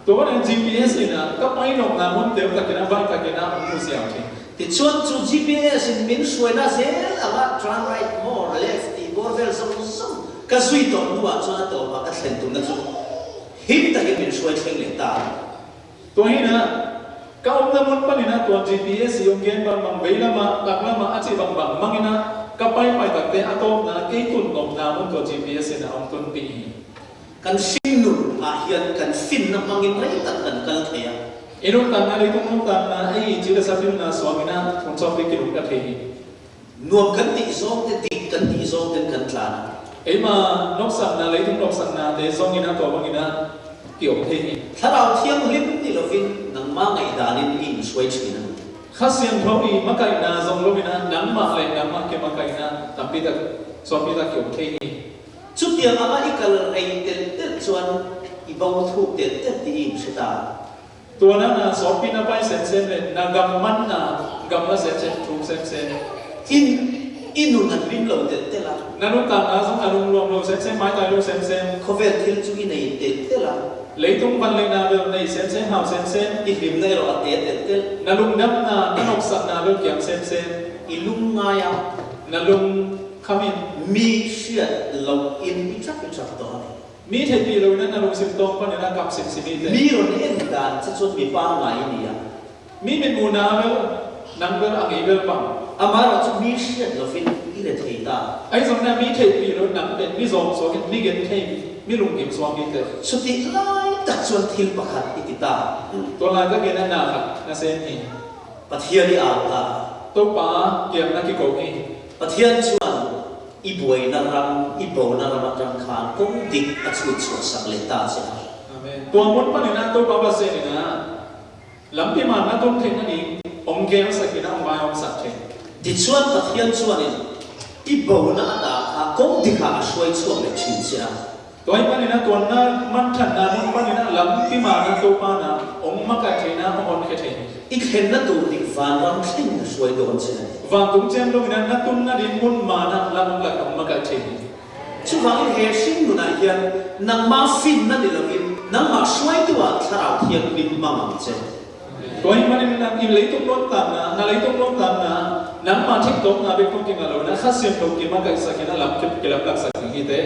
Speaker 1: Tuan GPS in a ka pai lawmna hmun deuh takin a vai takin a awm hmu siam thin.
Speaker 2: Tichuan chu GPS in min hruaina zel anga turn right more left tih bawr vel zawng zawng ka zui tawh hnuah chuan a tawpah ka thlen tumna chu him takin min hruai thleng leh ta a.
Speaker 1: Tuahina, ka awmna hmun panina tuan GPS i awm gen bang bang vei lama tak lama a chi bang bang mangina ka pai pai tak te a tawpna kei tun nawmna hmun tuah GPS in a awm tun tih hi.
Speaker 2: Kan hringnun ah hian kan finna hmangin rei tak kan kal thei a.
Speaker 1: I nung tanna lei tung nung tanna ei chi le safimna suamina thun chawp bik i nung ka thei hi.
Speaker 2: Nuam kan tih zawng te dik kan tih zawng ten kan tlan a.
Speaker 1: Keimah nawmsakna leitung nawmsakna te zawngin a tuah bangin a ti awm thei hi.
Speaker 2: Thlarau Thianghlim ni lovin nangmah ngaihdanin i inhruai thin a ni.
Speaker 1: Kha siamtho i hmakaihna zawng lovin a nangmah leh nangmah ke hmakaihna tampi tak chuanpi tak i awm thei hi.
Speaker 2: Chutiang anga i kal rei telh telh chuan i bo thuk telh telh tih i inhre ta.
Speaker 1: Tuana na sawrpi na pai sem sem le na gam man na gam na sem sem thum sem sem.
Speaker 2: In i nun a hlim lo telh telh a.
Speaker 1: Na nun tan na zong a lung luam lo sem sem mai tai lo sem sem.
Speaker 2: Khawvel thil chu i nei telh telh a.
Speaker 1: Leitung van leh na vel nei sem sem hau sem sem.
Speaker 2: I hlimna erawh a te telh telh.
Speaker 1: Na lung dam na na nawksak na vel kiam sem sem.
Speaker 2: I lung ngai a.
Speaker 1: Na lung kham in.
Speaker 2: Mi hriat loh in i tap i tap tawh a ni.
Speaker 1: Mi theih ti lo in a lungsim tawng pawn in a kap sim simi te.
Speaker 2: Mi rawn en dan che chuan mi pangngai i ni a.
Speaker 1: Mi mit mu na bel nang bel a ngei bel bang.
Speaker 2: Amaherawhchu mi hriat lovin i re thei ta.
Speaker 1: Ai zawng na mi theih pi lo nang ten mi zawng zawng in mi gen thei mi lungkim zawng hi te.
Speaker 2: Chutih lai tak chuan thil pakhat i ti ta.
Speaker 1: Tualai takin a na khat na sen hi.
Speaker 2: Pathian i au ta.
Speaker 1: Topa kiamna ki ko hi.
Speaker 2: Pathian chuan i buaina ram, i bona ram atang khan kawng dik a chhut chhuah sak leh ta che a.
Speaker 1: Amen. Tuahmun panin a topa va sen in a lampi man na tum theihna ding awm gel sakin a awm vai awm sak thin.
Speaker 2: Tichuan Pathian chuanin i bona ata kha kawng dikah a hruai chhuak leh thin che a.
Speaker 1: Tuai panin a tuanna man thanna hmun panin a lam tima na topa na awm ma kai theihna a hawn khe thei.
Speaker 2: I thlenna tur dik vanram thleng a hruai dawn che a ni.
Speaker 1: Van tung chem lo ina na tumna din hmun ma na lam awm lak awm ma kai thei.
Speaker 2: Chuvangin he hring nunah hian nangmah finna ni lovin nangmah hruaitu-ah Thlarau Thianghlim hmang ang che.
Speaker 1: Tuai panin na in lei tum lawn tan na, na lei tum lawn tan na, nangmah thik tawp na bik tum ki nga lo na kha siam lo ki ma kaih sakin a lam ki lam lak sak ding hi te.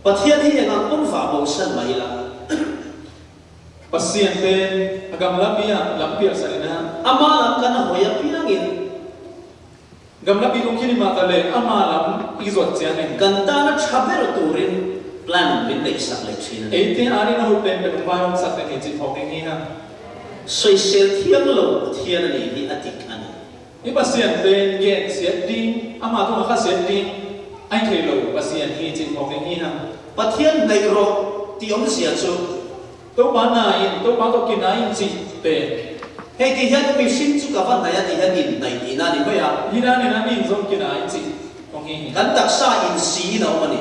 Speaker 2: Pathian hi engah pawn vah bo san mah ila.
Speaker 1: Pasian te a gamla bia lam piah san ina.
Speaker 2: Ama lam kan a hawi apiangin.
Speaker 1: Gamla bi tung khi ni mah ta le ama lam i zawt chian in.
Speaker 2: Kan tana tha ber turin plan min neih sak leh thin a ni.
Speaker 1: Ei te arin a hut pen pen um vai awm sak te ni chi thawk ding hi ha.
Speaker 2: Sawisel thiang lo Pathian a nih hi a dik a ni.
Speaker 1: I Pasian te ngen siat ding, amah thunga kha siat ding, ai thei lo Pasian hi chin thawk ding hi ha.
Speaker 2: Pathian hnaih rawh tih awmzia chu.
Speaker 1: Topa na in, topa to ki na in chi te.
Speaker 2: Hei ti hian mihring chu ka va hnaih a ti hian in hnaih tihna a ni mai a.
Speaker 1: Hi na nen a mi in zawng ki na in chi awng hi hi.
Speaker 2: Kan taksa in si in a awm a ni.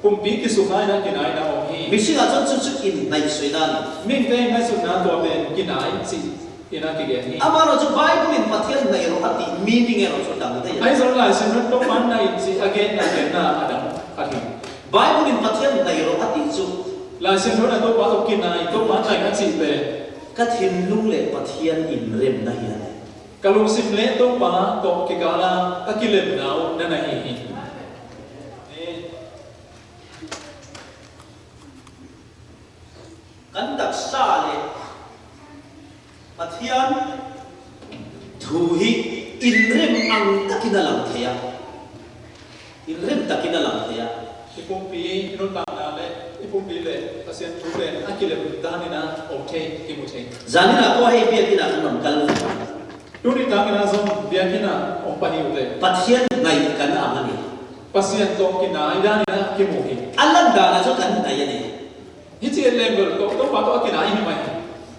Speaker 1: Pumpi ki suk na in a ki na in a awm hi.
Speaker 2: Mihringah chuan chu chu in hnaih sawi na a ni.
Speaker 1: Ming te in hnaih suk na tuah ten ki na in chi. Ina ki gen hi.
Speaker 2: Amaherawh chu Bible in Pathian hnaih erawh a tih meaning erawh chu dang daih a.
Speaker 1: Aizawl lai Simran Tawngman na in chi again a gen na a dang a hlim.
Speaker 2: Bible in Pathian hnaih erawh a tih chu.
Speaker 1: Lai Simran a tawpa tawp ki na in tawpa hnaih a chi te.
Speaker 2: Ka thinlung leh Pathian inremna hi a ni.
Speaker 1: Ka lungsim leh tawpa tawp ki ka la ka ki lem nau na na hi hi.
Speaker 2: Kan taksa leh Pathian thu hi inrem ang takin a lang thei a, inrem takin a lang thei a.
Speaker 1: I pumpi inawtlanna leh i pumpi leh Pathian thu len a kilem danin a awm thei i hmu thei.
Speaker 2: Zaninah pawh hei biakinah kan rawn kal ve a.
Speaker 1: Tuni tangina zawng biakinah awm pahnih u te.
Speaker 2: Pathian hnaih kan ang a ni.
Speaker 1: Pathian tawng ki nai danin a ki hmu hi.
Speaker 2: A lan danah chuan kan hnaih a ni.
Speaker 1: Hi chi level to to pa to a ki nai hi mai.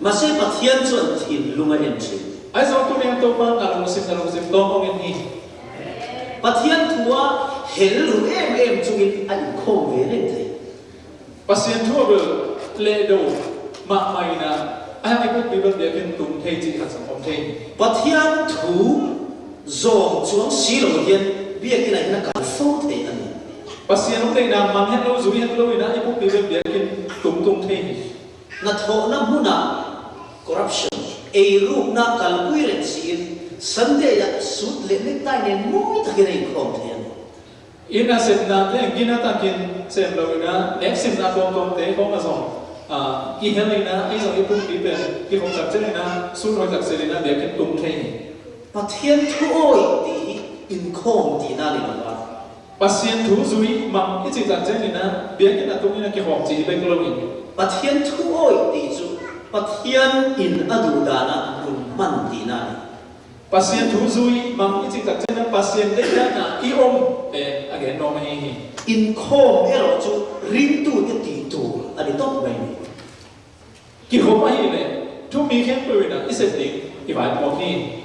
Speaker 2: Mahse Pathian chuan thinlung a en thin.
Speaker 1: Aizawl tu nen to pa na lungsim na lungsim tawng awm in hi.
Speaker 2: Pathian thua hel ru em em chungin a inkhawm ve reng thei.
Speaker 1: Pathian thu a bel leh do mah mai na a hang i put bibel biakinn tum thei chi khat sang awm thei.
Speaker 2: Pathian thu zawm chuang si lo hian biakinn ah hian a kal fo thei a ni.
Speaker 1: Pathian um neihnak mang hen lo zui hen lo ina i pumpi ve biakinn tum tum thei hi.
Speaker 2: Hnathawhna hmunah corruption, eirukna kalpui reng siin Sunday-ah suit leh necktie nen mawi takin a inkhawm thei a ni.
Speaker 1: In a semna te engkin a takin sem lo ina nek simna tlawm tlawm te kawng a zawng a i hel ina i zawng i pumpi pen i hawng tak chen ina suit hawi tak zel ina biakinn tum thei hi.
Speaker 2: Pathian thu awih tih hi inkhawm tihna a ni lo va.
Speaker 1: Pathian thu zui mang i chi tak chen ina biakinn a tum ina ki hawng chi hi bek lo in.
Speaker 2: Pathian thu awih tih chu Pathian in a duh dana nun hman tihna a ni.
Speaker 1: Pathian thu zui mang i chi tak chen a Pathian lei dana i awm te a gen nawm hi hi.
Speaker 2: Inkhawm erawh chu ringtute tih tur a ni tawp mai ni.
Speaker 1: Ki hawm a hi le thu mi khen pawhin a i set ding i vai pawh hi.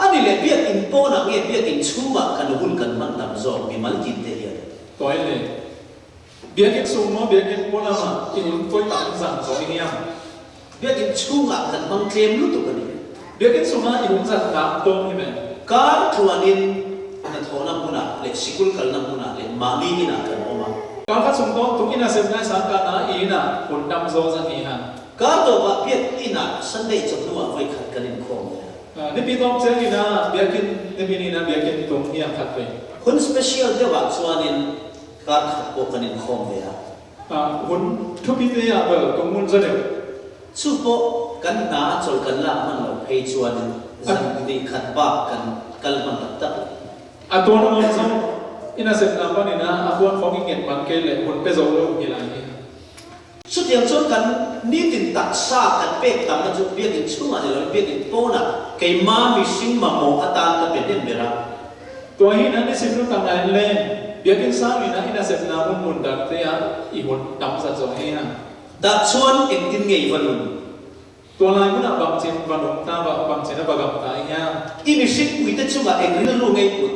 Speaker 2: A ni le biakinn pawnah nge biakinn chhungah kan hun kan hman tam zawk mimal tin te hian.
Speaker 1: Tawi le biakinn chung maw biakinn pawn lamah i hun tawi tak zan zawk i niang.
Speaker 2: Biakinn chhungah kan hmang tlem lutuk a ni.
Speaker 1: Biakinn chungah i hun zan tak tawng hi men.
Speaker 2: Kar tluanin hnathawhna hmunah leh sikul kalna hmunah leh mahni inah kan awm a.
Speaker 1: Kar kha chung tawng tung ina sem ngai sang ka na i inah hun tam zaw zan ni ha.
Speaker 2: Kar tawpah biak inah Sunday chawhnuah vawi khat kan inkhawm ve a.
Speaker 1: Nipi tawng cheng ina biakinn nipi ni ina biakinn tung hi ang khat ve.
Speaker 2: Hun special deuhah chuanin kar khat pawh kan inkhawm ve a.
Speaker 1: Hun thupi te ah bel tung ngun za deuh.
Speaker 2: Chu pawh kan hna a chawl kan lak hman loh phei chuan zan hnih khat bak kan kal hman tak tak lo.
Speaker 1: A tuan a ngawn zong in a zet na pan in a a huan fawng i nget man ke le hun pe zo lo hi lai hi.
Speaker 2: Chutiang chuan kan nitin taksa kan pek tamna chu biakinn chhungah ni loin biakinn pawnah keimah mihring mamawh atan ka pe hnem ber a.
Speaker 1: Tuah hi na nisim lu tang ah in leng, biakinn sang in ah in a zep na hmun hmun dang te ah i hun tam zat zong hi a.
Speaker 2: Tah chuan engtin nge i va nun?
Speaker 1: Tuah lai hmun ah bang chin va nung ta va bang chin a va gam ta i hia.
Speaker 2: I mihring puite chungah eng rilru ngei put?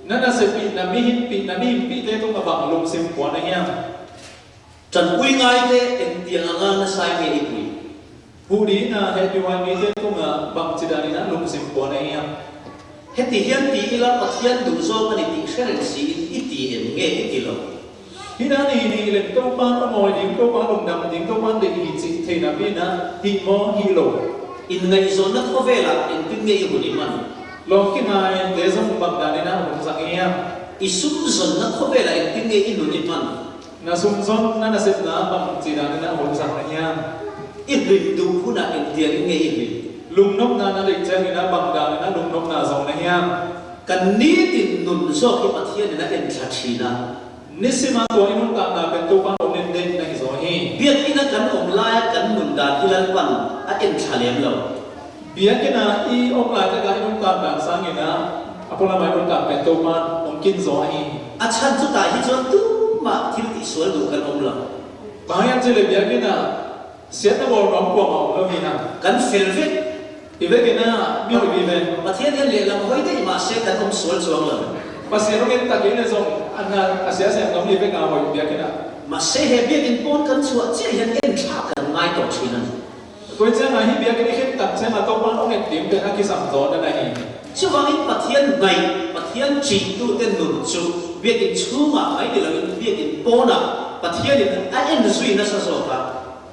Speaker 1: Na na se pi na mi hin pi na mi hin pi te tung a bang lung sim puan a hia.
Speaker 2: Tanpui ngaite engtiang anga nasai nge i pui?
Speaker 1: Hu dih na he tiuai mi te tunga bang chi dan in a lungsim puan a iang.
Speaker 2: Heti hian ti ila Pathian duh zawk a ni tih hre reng siin i ti em nge i ti lo?
Speaker 1: Hi na ni ni lem to pan a mawi ding to pan lungdam ding to pan dei hi chi thei na pi na hi maw hi lo.
Speaker 2: Inngaihzawnna khawvelah engtin nge i hun i hman?
Speaker 1: Lawm ki ngai te zawng bang dan in a hun zak iang.
Speaker 2: I sumzawnna khawvelah engtin nge i nun i hman?
Speaker 1: Na sum zawn na na set na bang chi dan in a hun zak na hian.
Speaker 2: I hlim duh hunah engtiang in nge i hlim?
Speaker 1: Lungnawp na na leih chiang in a bang dan in a lungnawp na zawng na hian.
Speaker 2: Kan nitin nun zawk hi Pathian in a en thla thin a.
Speaker 1: Nisim a tuah in hun tak na pen tu pan awm in dei na hi zaw hi.
Speaker 2: Biakinn a kan awm laia kan nun dan hi Lalpan a en thla lem lo.
Speaker 1: Biakinn ah i awm lai takah i nun tak dan sang in a a pawn lamah i nun tak pen tu pan awm kin zaw hi.
Speaker 2: A chhan chu tah hi chuan tumah thil tihsual duh kan awm lo.
Speaker 1: Bayan chu le biakinn ah siat na bawr nuam kuam a awm lo hi na.
Speaker 2: Kan fel vek.
Speaker 1: I vek in a mi hawi vi ve.
Speaker 2: Pathian hian lehlam hawi daih mahse kan awm sual chuang lo.
Speaker 1: Pasien rawng in tak in a zawng a hna a sia siam nawm i vek a hawi biakinn ah.
Speaker 2: Mahse he biakinn pawn kan chhuah chiah hian en thlak kan ngai tawh thin a ni.
Speaker 1: Tuai chiang ah hi biakinn i hlim tak chiang ah tawpan awng en tim ten a kisam zawn a na hi.
Speaker 2: Chuvangin Pathian ngaih, Pathian ṭihtute nun chu biakinn chhungah mai ni loin biakinn pawnah Pathianin a en zui nasa zawk a.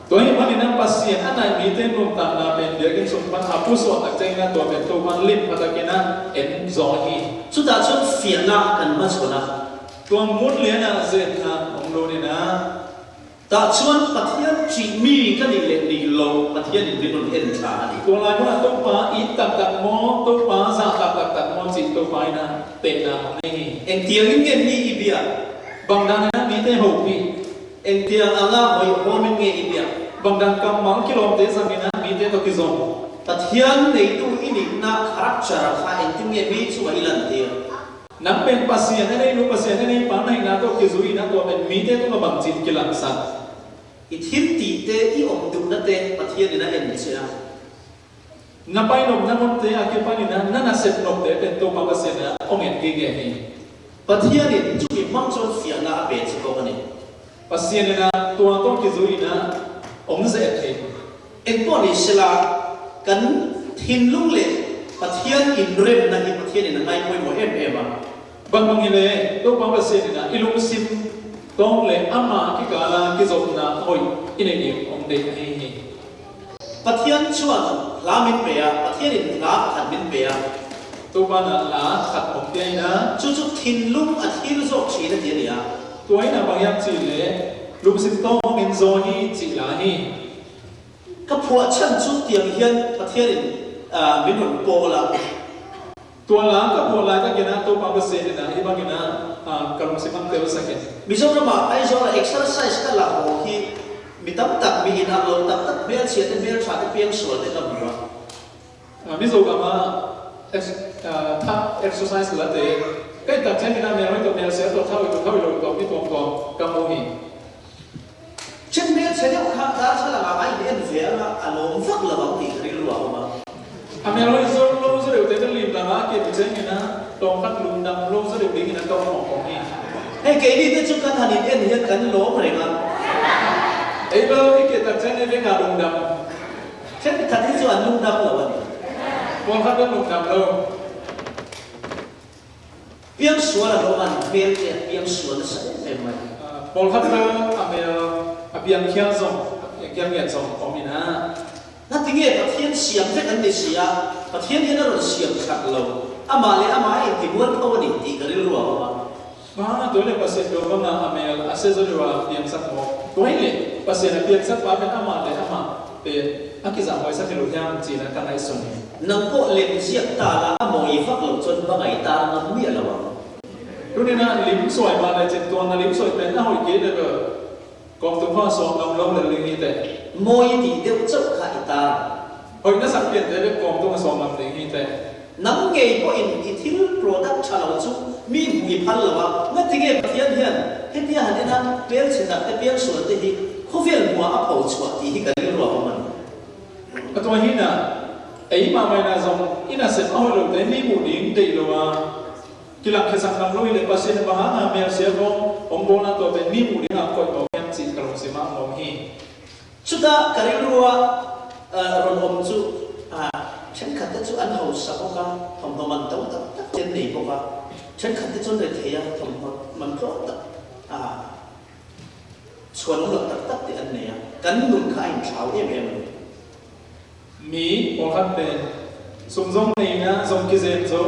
Speaker 1: Tuai hi hmanin a Pasien a naih mi te nun tan na pen biakinn chung hman a pu suah tak cheng na tuah pen tawpan lim hmatakin a en zawn hi.
Speaker 2: Chutah chuan fiahna kan hmachhawn a.
Speaker 1: Tuan ngun lian ah zet na awm lo nin a.
Speaker 2: Tah chuan Pathian ṭih mi ka nih leh nih lo Pathianin min rawn en thla a ni.
Speaker 1: Tunlai hmunah Topa in tak tak maw, Topa zah tak tak tak maw chin Topa ina tehna ang nei hi.
Speaker 2: Engtiangin nge mi i biak?
Speaker 1: Bang dan ina mi te ho pi.
Speaker 2: Engtiang anga hawihhawmin nge i biak?
Speaker 1: Bang dan kam mang kilawm te zang ina mi te to ki zawm.
Speaker 2: Pathian neitu i nihna character kha engtin nge mi chungah i lantir?
Speaker 1: Nang pen Pasian a nei nu Pasian a nei pa na ina to ki zu ina to pen mi te tunga bang chin ki lang sak.
Speaker 2: I thil tih te, i awm duhna te Pathian in a en che a.
Speaker 1: Na pai nawm na ngawt te a ki pan ina na na set nawm te pen to pa Pasian a ong en ki ge hi.
Speaker 2: Pathian in chumi hmang chuan fiahna a pe che bawk a ni.
Speaker 1: Pasian ina tua to ki zu ina awm ze et thei.
Speaker 2: Engpawh ni sela, kan thinlung leh Pathian inremna hi Pathianin a ngaipawimawh em em a.
Speaker 1: Bangmang hi le naupang Pathianin a i lungsim tawng leh amah ki kala ki zawmna hawi i neih em awm daih a hei hi.
Speaker 2: Pathian chuan hla min pe a, Pathianin hla pakhat min pe a.
Speaker 1: Tupanah hla khat awm te a.
Speaker 2: Chu chu thinlung a thlir zawk thin a ti a ni a.
Speaker 1: Tuaina bangyak chi leh lungsim tawng hawngin zaw hi chi la hi.
Speaker 2: Ka phuah chhan chu tiang hian Pathianin min rawn pawl a.
Speaker 1: Tuala ka phuah lai takin a tawpa ka sen ina hi bangin a ka lungsim ang tel sakin.
Speaker 2: Mizoramah Aizawla exercise ka la haw hi mi tam tak mi inang lo tak tak hmelchhia te hmeltha te piangsual te ka hmu a.
Speaker 1: Mizorama tha exercise la te kai tak chen ina mel mai to mel sia to thawi to thawi lo to mi tuam tuam ka mu hi.
Speaker 2: Chen hmel chhe deuh kha darthlalang ah a in en ve anga a lawm vak lo ang tih ka rilru a awm a.
Speaker 1: A mel hoi zo lo zo deuh te ka lim lang a ke ti cheng ina tawng khat lung dang lo zo deuh ding ina ka awm awm hi.
Speaker 2: Hei keini te chu kan han in en hian kan lawm reng a.
Speaker 1: Ei bo i ke tak chen e veng ah lung dang.
Speaker 2: Thenkhat hi chu an lungdam lo a ni.
Speaker 1: Kawlkhat an lungdam lo.
Speaker 2: Piangsual a hlawm a, an hmel te a piangsual nasa em em mai.
Speaker 1: Kawlkhat kha a hmel a piang khial zawng, a piang ngiat zawng awm in a.
Speaker 2: Ngatinge Pathian siam vek an ni si a, Pathian hian a rawn siam that lo, amah leh amah a intimual tho a ni tih ka rilru a awm a.
Speaker 1: Hmanga tuai leh pasien do vanga a mel a se zoriwa piang sak maw? Tuai leh pasien a piang sak pa pen amah leh amah pen a ki zah hawi sak hi lo hiam chin a ka ngaihsawn hi.
Speaker 2: Nang pawh lem ziak ta la a mawi vak lo chuan va ngai tar ngam miah lo ang.
Speaker 1: Tunina lim sawi mah leh chin tuan na lim sawi pen a hawi ke le ber kawng tum kha sawm ngam lo le ling hi teh.
Speaker 2: Mawi tih deuh chauh kha i tar ang.
Speaker 1: Hawi na sak pian te vek kawng tum a sawm ngam ling hi teh.
Speaker 2: Nang ngei pawhin i thil product tha lo chu mi hmuh i phal lo a, ngatinge Pathian hian hetia han en a hmelchhe tak te piangsual te hi khawvel hmuah a pho chhuah tih hi ka rilru a awm a ni.
Speaker 1: A tuah hin a, ei mah mai na zawng in a sem a hawi lo te mi hmuh ding deih lo a, kilang khesak nam lo i le Pasien a banga nga hmel sia kawng awm bawl na tuah ten mi hmuh ding ah kawih bawk hiam chih ka lung sim ah ngawm hi.
Speaker 2: Chutah ka rilrua rawn awm chu thenkhat te chu an hausa bawk a, thawmhnaw man to tak tak te an nei bawk a, thenkhat te chu an rethei a, thawmhnaw man tlawm tak chhuan awm loh tak tak te an nei a, kan nun kha a inthlau em em a ni.
Speaker 1: Mi pawlkhat pen sumzawng nei na zawng ki zem zo,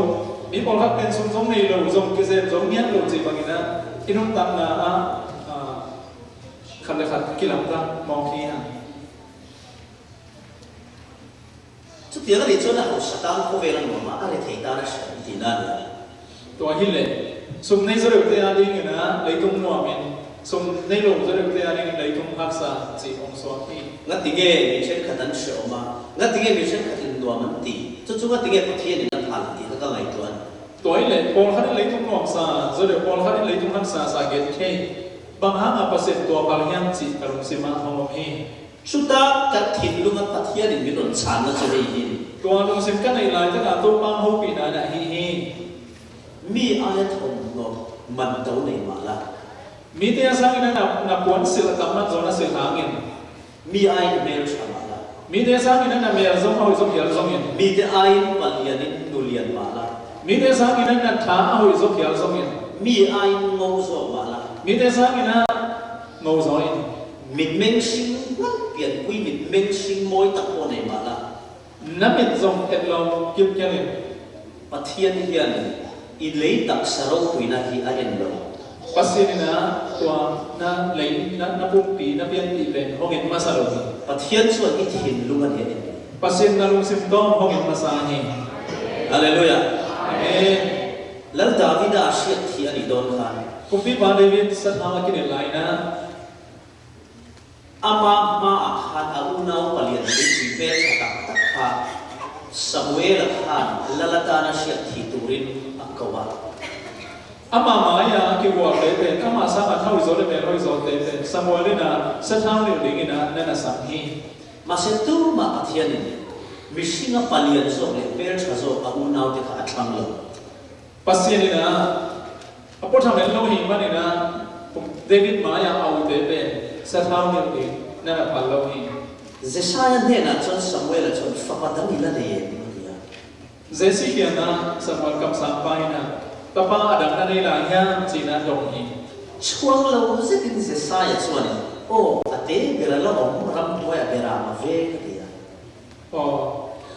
Speaker 1: mi pawlkhat pen sumzawng nei lo zawng ki zem zo ngiat lo chi bangin a inum tam na a khat le khat ki lam ta mawng khi ha.
Speaker 2: Chutiang a nih chuan a hausa tan khawvel a nuam a, a rethei tan a hriat an tihna a ni a.
Speaker 1: Tuah hi le, sum nei zareuh te a ding ina leitung nuam in, sum nei lo zareuh te a ding in leitung harsa chi awm suak hi.
Speaker 2: Ngatinge mi thenkhat an hreawm a, ngatinge mi thenkhat in nuam an ti, chu chu ngatinge Pathian in a phal tih kha ka ngaihtuah a ni.
Speaker 1: Tuah hi le, pawl khat in leitung nuam sa, zareuh pawl khat in leitung harsa sa gen khei, bang hang a pasien tuah pal hiam chi ka lung sim ah hong awm hi.
Speaker 2: Chuta kan thinlunga Pathianin min rawn chhanna chu hei hi a ni.
Speaker 1: Tuah lungsim ka neih lai takah Tupang ho pi na dah hi hi.
Speaker 2: Mi aia thawmhnaw man to nei mah la.
Speaker 1: Mi te a sangin a na puan sil a tam man zawn a sil hangin.
Speaker 2: Mi aiin hmel tha mah la.
Speaker 1: Mi te a sangin a na mel zawng a hawi zawk hial zawngin.
Speaker 2: Mi te aiin palianin nu lian mah la.
Speaker 1: Mi te a sangin a na tha a hawi zawk hial zawngin.
Speaker 2: Mi aiin ngo zawk mah la.
Speaker 1: Mi te a sangin a ngo zawin.
Speaker 2: Mitmeng hring ngat pianpui mitmeng hring mawi tak pawh nei mah la.
Speaker 1: Na mit zawng en lo kil kel in.
Speaker 2: Pathian hian i lei taksa ropuina hi a en lo.
Speaker 1: Pasien in a tua na lei na na pumpi na pianpi len hawng in hmasa lo hi.
Speaker 2: Pathian chuan i thinlung a ni a en lo.
Speaker 1: Pasien na lungsim tawng hawng in hmasa hi.
Speaker 2: Hallelujah.
Speaker 1: Amen.
Speaker 2: Lal Davida a hriat thi a nih dawn khan.
Speaker 1: Pumpi pa David sathau a kinen lai na.
Speaker 2: Ama hmaah khan a unau palian puitling hmeltha tak tak kha Samuela khan lal atana hriat thih turin a ko a.
Speaker 1: Ama hmaia ki uar te ten, amah sang a thawi zawl le hmel hawi zawl te ten, Samuel in a sathau leh ding in a nan a sam hi.
Speaker 2: Mahse tumah Pathianin mihringa palian zawk leh hmeltha zawk a unaute kha a thlang lo.
Speaker 1: Pasien in a a pawtham en lo hi man in a David hmai ah a ute pen sathau deuh ding nan a phal lo hi.
Speaker 2: Jesaia hnenah chuan Samuela chuan fapa dang i la nei em? a ti a.
Speaker 1: Jesse hian a Samuel kam sang pa in a tapa a dang na nei lai hian chin a tawng hi.
Speaker 2: Chhuang lo zetin Jesaia chuan in, Aw, a te ber a la awm, ramhnuai a beram a veng, a ti a.
Speaker 1: Aw,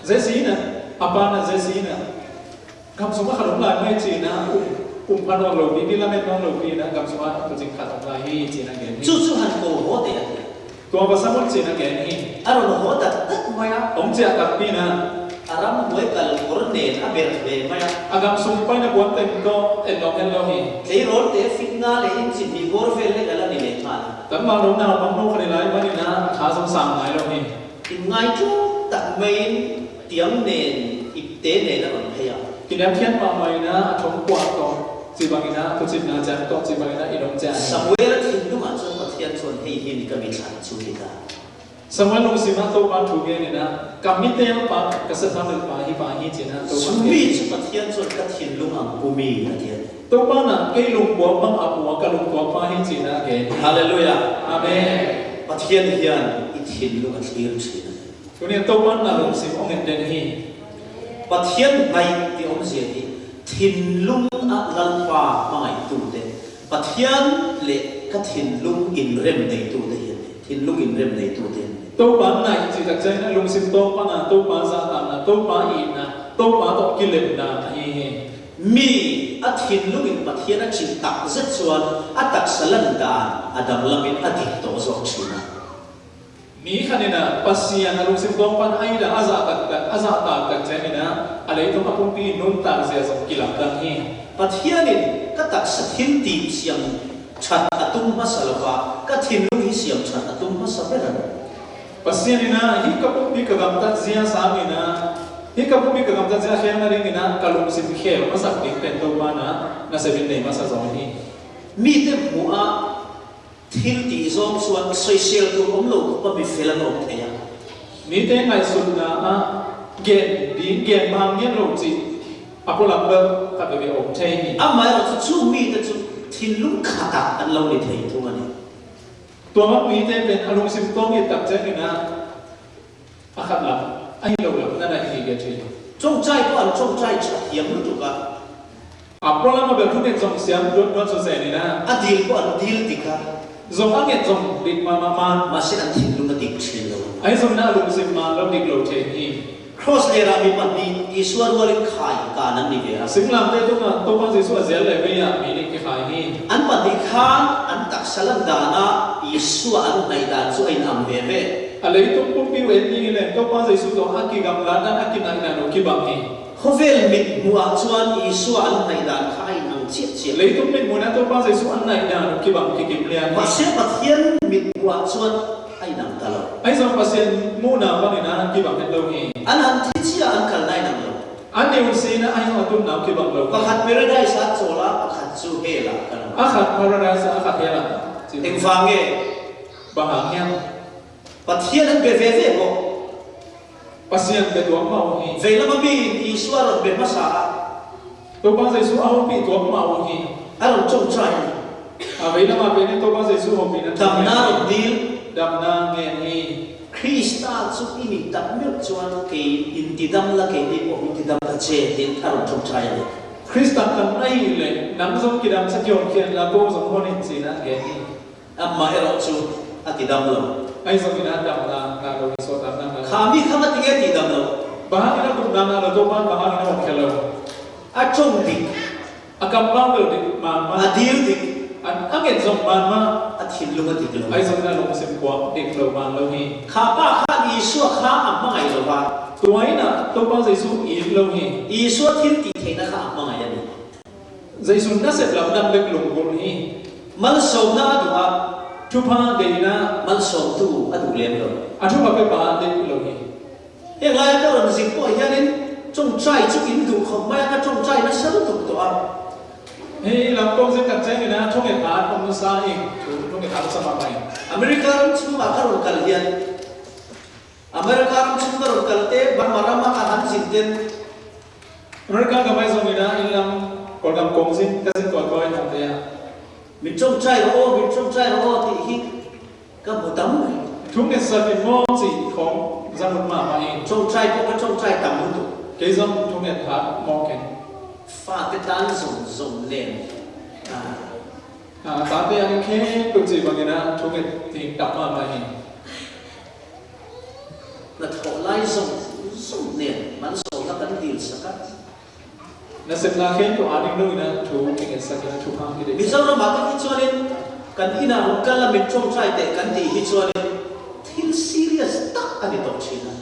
Speaker 1: Jesse in a a pa na Jesse in a Kam chungah khat um lai mai cin ah um um phan awk lo pi pi lam en awk lo pi na kam chungah tucing khat um lai hi cin a gen hi.
Speaker 2: Cu cu han ko haw te a ti.
Speaker 1: Tua va samul cin a gen hi.
Speaker 2: A rawn haw tak tak mai a.
Speaker 1: Ong chiah tak pi na.
Speaker 2: A ram hnuai kal kawr nen a berh ve mai a.
Speaker 1: A kam sung pai na buan tem to en awk en lo hi.
Speaker 2: Tleirawl te fit nga leh in chi hnih bawr vel lek a la ni leh nghal a.
Speaker 1: Kan mah lo nau mang no khan i lai man in a tha zong sang ngai lo hi.
Speaker 2: In ngai tluk tak mai in Tiang nen, ipte nen a rawn phei a.
Speaker 1: Kinem khian pa maina a thawm kuah tawh chi bangina thuchimna chan tawh chi bangina i lawm che a ni.
Speaker 2: Samuel-a thinlungah chuan Pathian chuan hei hi ni ka mi thlan chu ti ta.
Speaker 1: Samuel lungsim ah Topa thu nge nena ka mi tel pa ka satham leh pa hi pa hi chin ah Topa
Speaker 2: Chu
Speaker 1: nge.
Speaker 2: mi chu Pathian chuan ka thinlung ang pu mi a ti a ni.
Speaker 1: Topa na kei lungkua bang a pua ka lungkua pa hi chin ah nge ni.
Speaker 2: Hallelujah.
Speaker 1: Amen.
Speaker 2: Pathian hian i thinlung a thlir thin a ni.
Speaker 1: Tunia Topan na lungsim awng in den hi.
Speaker 2: Pathian hnaih ti awmzia hi thinlung a Lalpa hmangaihtute, Pathian leh ka thinlung inrem neitute hi an ni, thinlung inrem neitute an ni.
Speaker 1: Topan hnaih chi tak chain a lungsim Topan a, Topa zah tam na, Topa ih na, Topa tawh kilem na a hi hi.
Speaker 2: Mi a thinlungin Pathian a chilh tak zet chuan a taksa lan dan a danglamin a dik tawh zawk thin a.
Speaker 1: Mi khanina Pasian a lungsim tawng pan aida a zah tak tak a zah tak tak chemina a leitung a pumpi nun tak zia zawng kilak dang hi.
Speaker 2: Pathianin ka taksa thil tih siam that a tum hmasa lova, ka thinlung hi siam that a tum hmasa ber a ni.
Speaker 1: Pasianina hi ka pumpi ka gam tat zia sangina hi ka pumpi ka gam tat zia hriang na ringina ka lungsim khel hmasak ding pen to pana na sebin nei hmasa zawng hi.
Speaker 2: Mite hmuh a Thil tih zawng chuan sawisel tur awm lo khawpa mi fel an awm thei a.
Speaker 1: Mite ngaihsutna a gen ding gen mang ngen lo chi a pawlam ber kha ve ve awm thei ni.
Speaker 2: Amaherawhchu chung mite chu thinlung khatah an lo ni thei thung a ni.
Speaker 1: Tuangah mite pen a lungsim tawng i tak chen ina a khat lam a hi lo lam na na hi ge thin.
Speaker 2: Chawngchai pawh an chawngchai tha thiam lutuk a.
Speaker 1: A pawlam a bel thu nget zawng siam duat duat chu zen ina.
Speaker 2: A dil pawh an dil dik a.
Speaker 1: Zawng a nget zawng dik ma ma ma.
Speaker 2: Mahse an thinlung a dik thin lo.
Speaker 1: Ai zawng na a lungsim ma lo dik lo the hi.
Speaker 2: Kraws lerah mi pahnih Isua rualin khai kan an ni ve a.
Speaker 1: Singlam te tunga Tawpa Jesu a zel leh vei ah mi nih ki khai hi.
Speaker 2: An pahnih khan an taksa lan dana Isua an hnaih dan chu a inang ve ve.
Speaker 1: A leitung pumpi u en ni le Tawpa Jesu zawng a ki gam lan an a ki naih dan u ki bang hi.
Speaker 2: Khawvel mit hmuh ah chuan Isua an hnaih dan kha a inang chiah chiah.
Speaker 1: Leitung mit hmuhna Tawpa Jesuh an hnaih dan ki bang ki kim lian hi.
Speaker 2: Mahse Pathian mit hmuh ah chuan a inang ta lo.
Speaker 1: Aizawl Pathian hmuhna bangin a ki bang het lo hi.
Speaker 2: An han thi chiah an kalna inang lo.
Speaker 1: An ni un sina Aizawl a tum nau ki bang lo hi.
Speaker 2: Pakhat Paradise ah chawl a, pakhat chu Hell ah kan awm.
Speaker 1: A khat Paradise ah a khat Hell ah chi.
Speaker 2: Engvang nge?
Speaker 1: Bang ang hian.
Speaker 2: Pathian an be ve ve bawk.
Speaker 1: Pasian be tuak mau hi.
Speaker 2: Vei lama miin Isua rawn be hmasa a.
Speaker 1: Topa Jesuh a hopi tuak mau hi.
Speaker 2: A rawn chawngchai a ni.
Speaker 1: A vei lama pe nih Topa Jesuh hopi na
Speaker 2: Damna rawn dil.
Speaker 1: Damna ngen hi.
Speaker 2: Krista chu i nih tak meuh chuan kei in ti dam la kei ni pawh min ti dam ta che tiin a rawn chawngchai a ni.
Speaker 1: Krista kan ei le nang zawng ki dam sakiawn khian la ko zawng hawn in chin a ngen hi.
Speaker 2: Amaherawh chu a ti dam lo.
Speaker 1: Aizawl in a dam na na lo hi sawt ang na na.
Speaker 2: Kha mi kha va ti nge ti dam lo.
Speaker 1: Bahang in a kum na na lo dawm a bahang in a awm kher lo.
Speaker 2: A tawng dik.
Speaker 1: A kam bang lo dik man ma.
Speaker 2: A dil dik.
Speaker 1: A a nget zawng man ma.
Speaker 2: A thinlung a dik lo.
Speaker 1: Aizawl in a lung sim kuang dik lo man lo hi.
Speaker 2: Kha pa khan Isua kha a hmangaih lo va.
Speaker 1: Tuain ah Topa Jesuh i lo hi.
Speaker 2: Isua thil tih theihna kha a hmangaih a ni.
Speaker 1: Zeisun na set lam dang lek lungbur hi.
Speaker 2: Malsawmna a duh a.
Speaker 1: Thupha deina.
Speaker 2: Malsawmtu a duh lem lo.
Speaker 1: A thupha pe pa deuh lo hi.
Speaker 2: Heng laia ka rawn zik pawh hianin tawngtai chu in duh khawp mai a, ka tawngtai nasa lutuk tawh a.
Speaker 1: Hei lam kawng zing kan cheng ina thawnghet hna an awm nasa ing thu thawnghet hna nasa mah mai.
Speaker 2: America ram chhungah ka rawn kal hian America ram chhung ka rawn kal te Burma rama ka han zin ten
Speaker 1: America ka vai zawng ina in lam kawlgam kawng zin ka zin tual tual in te a.
Speaker 2: Min tawngtai rawh aw, min tawngtai rawh aw tih hi ka hmu tam mai.
Speaker 1: Thung nge sat in maw chi khawng zan un ma ma in.
Speaker 2: Tawngtai pawh ka tawngtai tam lutuk.
Speaker 1: Kei zawng thung nge that maw ken.
Speaker 2: Fate tan zawng zawng nen a.
Speaker 1: A ta te ang khe tuk chi bangin a thung nge ting tam ma ma in.
Speaker 2: Hnathawh lai zawng zawng nen malsawmna kan dil sak a.
Speaker 1: Na semna khen tu aning lo ina thu enge sak ina thu phang hi dei sak.
Speaker 2: Mizoram ah te hi chuanin kan inah rawn kal a min tawngtai teh kan tih hi chuanin thil serious tak a ni tawh thin a.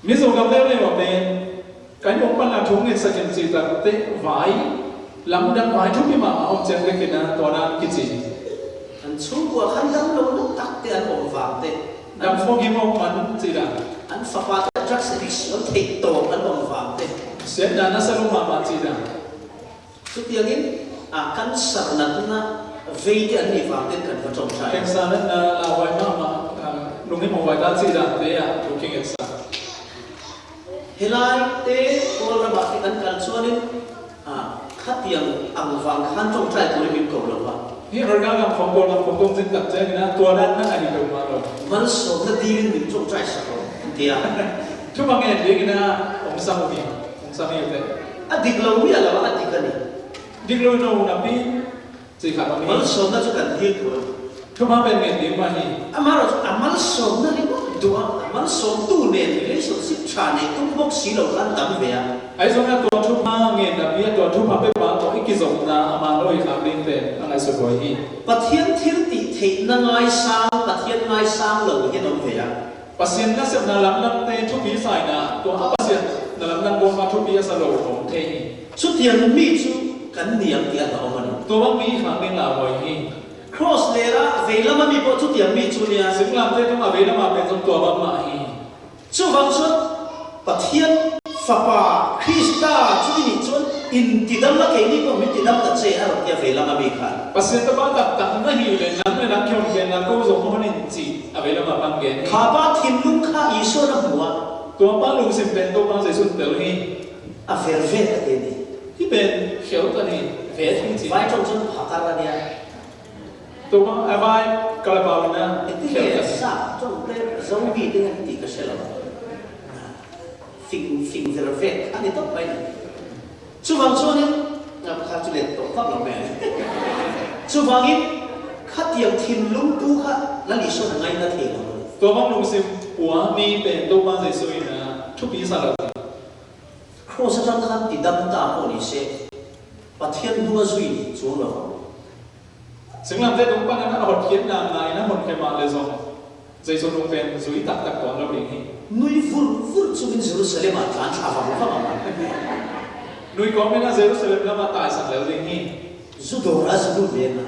Speaker 1: Mizoram leu leu ah te kan awm pan a thu nge sakin chi tak te vai lam dang vai thu pi mah a awm chen vek ina tawna ki chi.
Speaker 2: An chhungkua khan dam lo na tak te an awm vang te.
Speaker 1: Dam fawk hi maw an chi dah?
Speaker 2: An fapa te drugs addiction theih tawp an awm vang te.
Speaker 1: Sian dan nasa lo mah mah chi dah?
Speaker 2: Chutiangin a cancer natna vei te an nih vang ten kan va tawngtai.
Speaker 1: Cancer natna la huai mah mah lung hi maw vai ta chi dah te ah thu khi nget sa.
Speaker 2: Helai te Kawl ramah te kan kal chuanin Khatiang ang vang khan tawngtai turin min ko lo va.
Speaker 1: Hi ralkap lam khawm kawl lam khawm kawng zin tak cheng ina tuaran nan a hi lo ma lo.
Speaker 2: Malsawmna dilin min tawngtai sak lo an ti a.
Speaker 1: Thu bang en ding ina awm sam u hi awm sam hi te.
Speaker 2: A dik lo miah lo a, a dik a ni.
Speaker 1: Dik lo no na pi chi khat awm hi.
Speaker 2: Malsawmna chu kan dil tur a ni.
Speaker 1: Thu bang pen ngen ding ma hi.
Speaker 2: Amaherawhchu a malsawmna ringawt duh a, a malsawmtu nen relationship tha neih tum bawk si lo khan tam ve a.
Speaker 1: Aizawl na tuan thu hma nge na bia tuan thu hma pe pa tawh i. i ki zawm na aman lo i khak ding pen a ngaihsut hawi hi.
Speaker 2: Pathian thil tih theihna ngaisang, Pathian ngaisang lo hian awm ve a.
Speaker 1: Pasian na semna lam lam te thu pi sai na tuah a pasian na lam lam bawm a thu pi a sa lo awm thei hi.
Speaker 2: Chutiang mi chu kan ni ang tih a hlauhawm a ni.
Speaker 1: Tuah mi khak ding la hawi hi.
Speaker 2: Cross lera vei lama mi pawh chutiang mi chu nia.
Speaker 1: Singlam te tung a vei lama pen zawng tuah bam mah hi.
Speaker 2: Chuvang chuan Pathian Fapa Krista chu i nih chuan intidam la keini pawh min tidam ta che a rawn ti a vei lama mi khan.
Speaker 1: Pasien ta pa tak tak na hi le nang le nang khiong hian na ko zawng hman in chi a vei lama bang gen hi.
Speaker 2: Kha pa thinlung kha Isuan a hmu a.
Speaker 1: Tua pa lungsim pen to pa Jesuh tel hi.
Speaker 2: A ver vet a ti a ni.
Speaker 1: Hi pen khel ta ni vet hi chi.
Speaker 2: Vai tawng chuan phakar a nia.
Speaker 1: Tuma a vai kalpau ina
Speaker 2: Engtin nge sap tawng te zomi te hian tih ka hre lo a, fing fing ver vek a ni tawp mai ni. Chuvang chuanin kha chu let tawh vak lo mai a ni. Chuvangin khatiang thinlung tu kha Lal Isuan a ngaina thei lo a ni.
Speaker 1: Tuamang lungsim pua mi pen Tuma Jesuh ina thu pi sa lo ni.
Speaker 2: Kraws atang khan ti dam ta pawh ni se Pathian hnung a zui chuang lo ang.
Speaker 1: Singlam te tung pan in a hot hian na ngai na hmun kema le zong zeizong lung pen zui tak tak tawn lo ding hi.
Speaker 2: Nui vur vur chungin Jerusalem ah tlan thla vang vang ang.
Speaker 1: Nui kawm in a Jerusalem lam ah tai sak lo ding hi.
Speaker 2: Zu dawr ah zu lut ve ang a.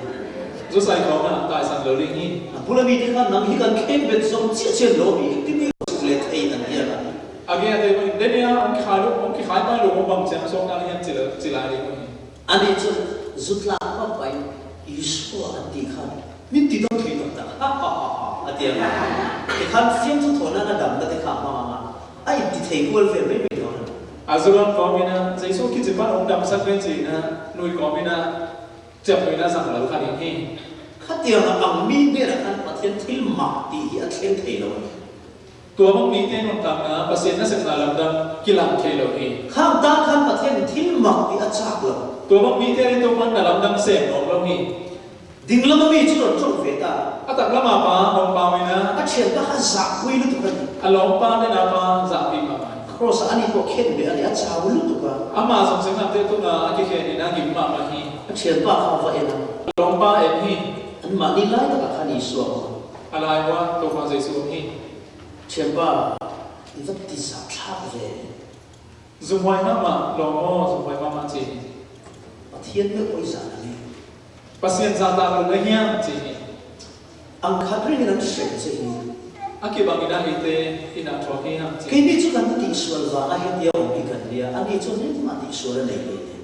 Speaker 1: Zu sai kawm ah tai sak lo ding hi.
Speaker 2: A bula mi te khan nang hi kan kheng bet zawng chiah chiah lo mi engtin nge ka chuk leh thei an ti ang a.
Speaker 1: A ge a te bang in Denia ong ki khai lu ong ki khai pai lu mong bang chiang sawk nan hian chi chi lai ding hi.
Speaker 2: Ani chu zu tlak vak pahin Isua an tih khan min ti dam thei tak tak ha ha ha ha a ti ang a, tikhan fiamthu thawh nan a damna te kha a hmang ang a, a inti thei kual vel mai mai dawn a ni.
Speaker 1: A zu rawn kawm ina Jesuh khi chi pan awm dam sak ve chi ina nui kawm ina chiap nuina zang lo kha ning hi.
Speaker 2: Khatiang a ang mi hnenah khan Pathian thil mak tih hi a thleng thei lo a ni.
Speaker 1: Tuamang mite rawn tang na Pathian na semna lam dang ki lang thei lo hi.
Speaker 2: Khang tan khan Pathian thil mak tih a chak lo.
Speaker 1: Tuamang mite ri tuman na lam dang sem nawm lo hi.
Speaker 2: Ding lama mi chu rawn tawng ve ta.
Speaker 1: A tak lama pa hawng pau ina.
Speaker 2: A thian pa kha zah pui lutuk a ni.
Speaker 1: A lawm pa te na pa zah pi ma mai.
Speaker 2: Cross ah ani pawh khen be a ni, a chau lutuk a.
Speaker 1: Amah zawng sem lam te tuna a ki khen ina kim ma ma hi.
Speaker 2: A thian pa kha a va en a.
Speaker 1: A lawm pa en hi.
Speaker 2: An mahni lai takah khan Isua a awm.
Speaker 1: A lai hua tawpa Jesuh hi.
Speaker 2: Thianpa, i va ti zah thlak ve.
Speaker 1: Zumhuai mama lawng maw zumhuai mama chi hi.
Speaker 2: Pathian meuh pawh i zah na nge.
Speaker 1: Pasien zah tak lo na hiam chi hi.
Speaker 2: Ang khat reng in an hrem che hi.
Speaker 1: A ki bang in a ei te in a thuak hi ham chi.
Speaker 2: Keini chu kan tihsual vanga hetia awm hi kan nia, ani chuan engmah tihsual a nei hle nen.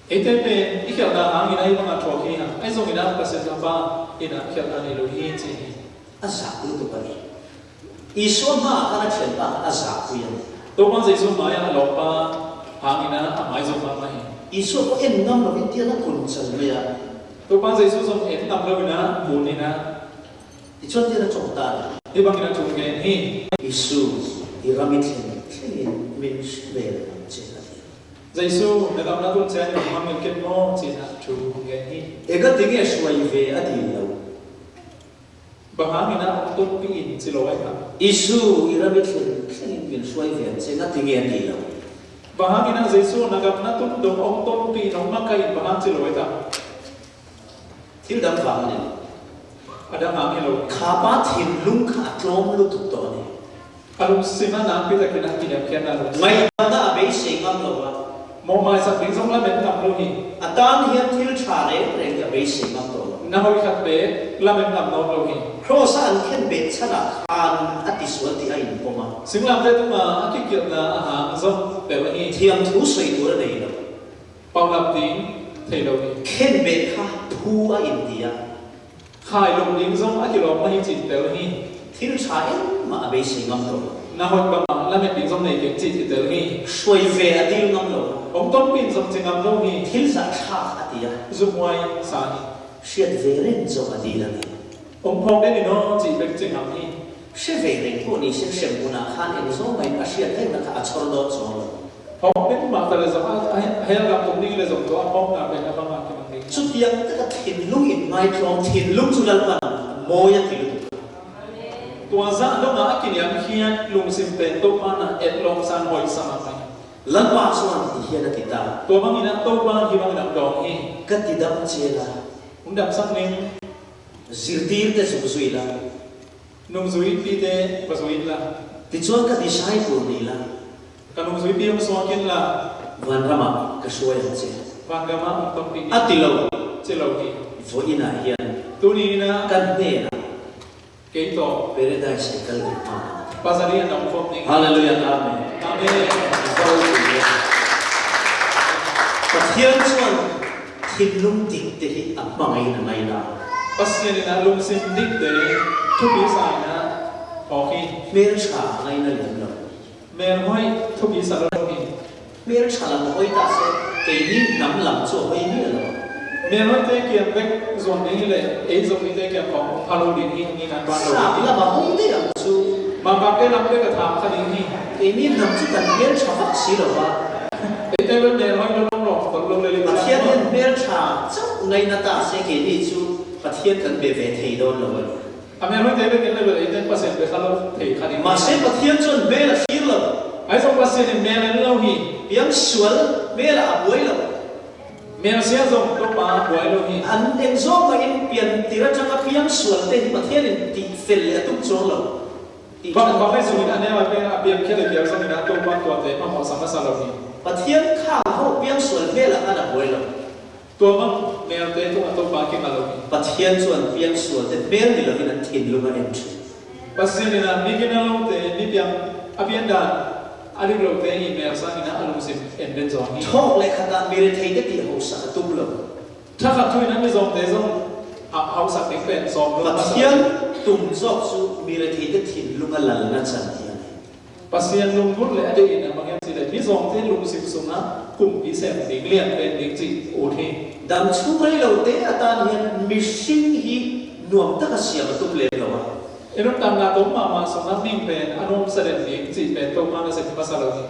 Speaker 1: Ete pen i khelh na ang ina i banga thuak hi ang ai zawng ina pasien na pa ina khelh na nei lo hi chi hi.
Speaker 2: A zak lutuk a ni. Isua hmaah khan a thianpa kha a zak pui a ni.
Speaker 1: Tawpang Jesuh hmaiah a lawm pa hang ina a hmai zawng hma mai.
Speaker 2: Isua pawh en ngam lovin tian a kun chal mai a.
Speaker 1: Tawpang Jesuh zawng en ngam lo ina kun ina.
Speaker 2: Tichuan tian a chawng ta a ni.
Speaker 1: Hi bang ina thung gen hi.
Speaker 2: Isu, i ram i thlen thlengin min hre ve reng ang che a ti.
Speaker 1: Jesuh, na dam na tum che ni hmang in ken maw chin ah thu hung gen hi.
Speaker 2: Ega tinge hruai ve a dil lo.
Speaker 1: Bahang in ah ong tum pi in chi lo ai hlah.
Speaker 2: Isu, i ram i thlen thleng in min hruai ve ang che nga tinge a ti lo.
Speaker 1: Bahang in ah Jesuh, na dam na tum dong ong tum pi in ong maka in bahang chi lo ai dah.
Speaker 2: Thil dang vang a ni lo.
Speaker 1: A dang ang i lo.
Speaker 2: Kha pa thinlung kha a tlawm lutuk tawh a ni.
Speaker 1: A lungsim a nang pi takin a hniam khian a lungsim.
Speaker 2: Ngaihtuahna a beisei ngam lo a.
Speaker 1: Mawhmai sak ding zong la men ngam lo hi.
Speaker 2: A tan hian thil tha reng reng hi a beisei ngam tawh lo.
Speaker 1: Na hawi khat pe la men ngam nawn lo hi.
Speaker 2: Kraws a an khen beh chhan ah khan a tisual tih a inpawm a.
Speaker 1: Singlam te tung ah a kikilhna a hang zong tel hi.
Speaker 2: Thiamthu sawi tur a nei lo.
Speaker 1: Paulap ding thei lo hi.
Speaker 2: Khen beh kha phu a inti a.
Speaker 1: Khai lung ding zong a kilawm na hi chin tel hi.
Speaker 2: Thil tha engmah a beisei ngam lo.
Speaker 1: Na hawi bang ah la met ding zong nei keng chi ti tel hi.
Speaker 2: Hruai ve a dil ngam lo.
Speaker 1: Ong ton pin zong chi ngam lo hi.
Speaker 2: Thil zah thlak a ti a.
Speaker 1: Zumuai sa hi.
Speaker 2: Hriat ve reng zawk a dil a ni.
Speaker 1: Ong phawng den in aw chi bek chi ngam hi.
Speaker 2: Hre ve reng pawh ni se hrem hunah khan eng zawng maiin a hriat reng na kha a chhawr dawn chuang lo.
Speaker 1: Phawng ding mah ta le zong a hel ram tum ding le zong tu a phawng na pek a bang ah ki bang ding.
Speaker 2: Chutiang taka thinlung in ngaitlawm thinlung chu Lalpan mawi a ti lutuk.
Speaker 1: Tuah zah dong ah a kiniam hian lungsim pen to pa na et lawng san hawi sam ah mai.
Speaker 2: Lalpa chuan ti hian a ti ta.
Speaker 1: Tua bangin a to pa hi bangin a dawng hi.
Speaker 2: Ka ti dam che la.
Speaker 1: Um dam sak ning.
Speaker 2: Zirtir te zuk zui la.
Speaker 1: Nung zui pi te va zui la.
Speaker 2: Tichuan ka disciple ni la.
Speaker 1: Ka nung zui pi um suang kin la.
Speaker 2: Vanram ah ka hruai ang che.
Speaker 1: Vanram ah um tok pi
Speaker 2: A ti lo.
Speaker 1: Che lo hi.
Speaker 2: Vawiin ah hian.
Speaker 1: Tuni in ah.
Speaker 2: Kan hnen ah.
Speaker 1: Kei tawh.
Speaker 2: Paradise i kal ve hma ang a ti.
Speaker 1: Pasal hi an awm khawp ning.
Speaker 2: Hallelujah Amen.
Speaker 1: Amen.
Speaker 2: Ropui e. Pathian chuan thinlung dik te hi a hmangaih in a ngaina a.
Speaker 1: Pathian in a lungsim dik te thupi sain a thawk hi.
Speaker 2: Hmeltha a ngaina lem lo.
Speaker 1: Hmelhawih thupi sa lo hi.
Speaker 2: Hmeltha lam hawi ta se keini hnam lam chu a hawi miah lo.
Speaker 1: Hmelhawih te kian vek zawn ding hi leh ei zawng ni te kian khawng awm pha lo ding hi ni nan ban lo
Speaker 2: Sap
Speaker 1: hi.
Speaker 2: lam a hawi daih ang chu.
Speaker 1: Mangkap te lam te ka tham kha ding hi.
Speaker 2: Keini hnam chu kan hmeltha vak si lo va.
Speaker 1: Ei te ber hmelhawih lo lawng lawng tawlh lo leh leh chiang
Speaker 2: Pathian hian hmeltha chauh ngaina ta se keini chu Pathian kan be ve thei dawn lo a ni.
Speaker 1: A hmel hawi te vekin level ei ten pasien pe kha lo thei kha ding.
Speaker 2: Mahse Pathian chuan hmel a thlir lo.
Speaker 1: Aizawl pasien in hmel en lo hi.
Speaker 2: Piang sual hmel ah a buai lo.
Speaker 1: Hmel sia zawng tawp ah a buai lo hi.
Speaker 2: An eng zawng mah in pian tir atanga piang sual te hi Pathian in tih fel leh a tum chuang lo tih
Speaker 1: Bang bang ai zawng in a nel a peng a piang khial a kiar zawng in a tawp ah tuah te hmahmawh sam a sa lo hi.
Speaker 2: Pathian khang ho piang sual hmel ah khan a buai lo.
Speaker 1: Tuamang hmel te tung a to pa keng a lo ni.
Speaker 2: Pathian chuan piang sual te hmel ni lovin an thinlung a en thin.
Speaker 1: Pathian in a mi ken a lo te mi piang a pian dan a rik lo te i hmel sang in a lungsim en den zawng hi.
Speaker 2: Thawk leh khat ah mi rethei te tih hausak a tum lo.
Speaker 1: Tha khat thu in an mi zawng te zawng a hausak ding pen sawm lo hmasa lo.
Speaker 2: Pathian tum zawk chu mi rethei te thinlung a lalna chan hi a ni.
Speaker 1: Pasien lungvur leh a dei in a hmang em chi le mi zawng te lungsim sung a kum pi sem ding lian pen ding chi ut hi.
Speaker 2: Dam chhung rei lo te atan hian mihring hi nuam taka siam a tum lem lo a.
Speaker 1: I rawn tam na tawm mah mah sung a hming pen a nuam saren ding chi pen to hma na sem hmasa lo hi.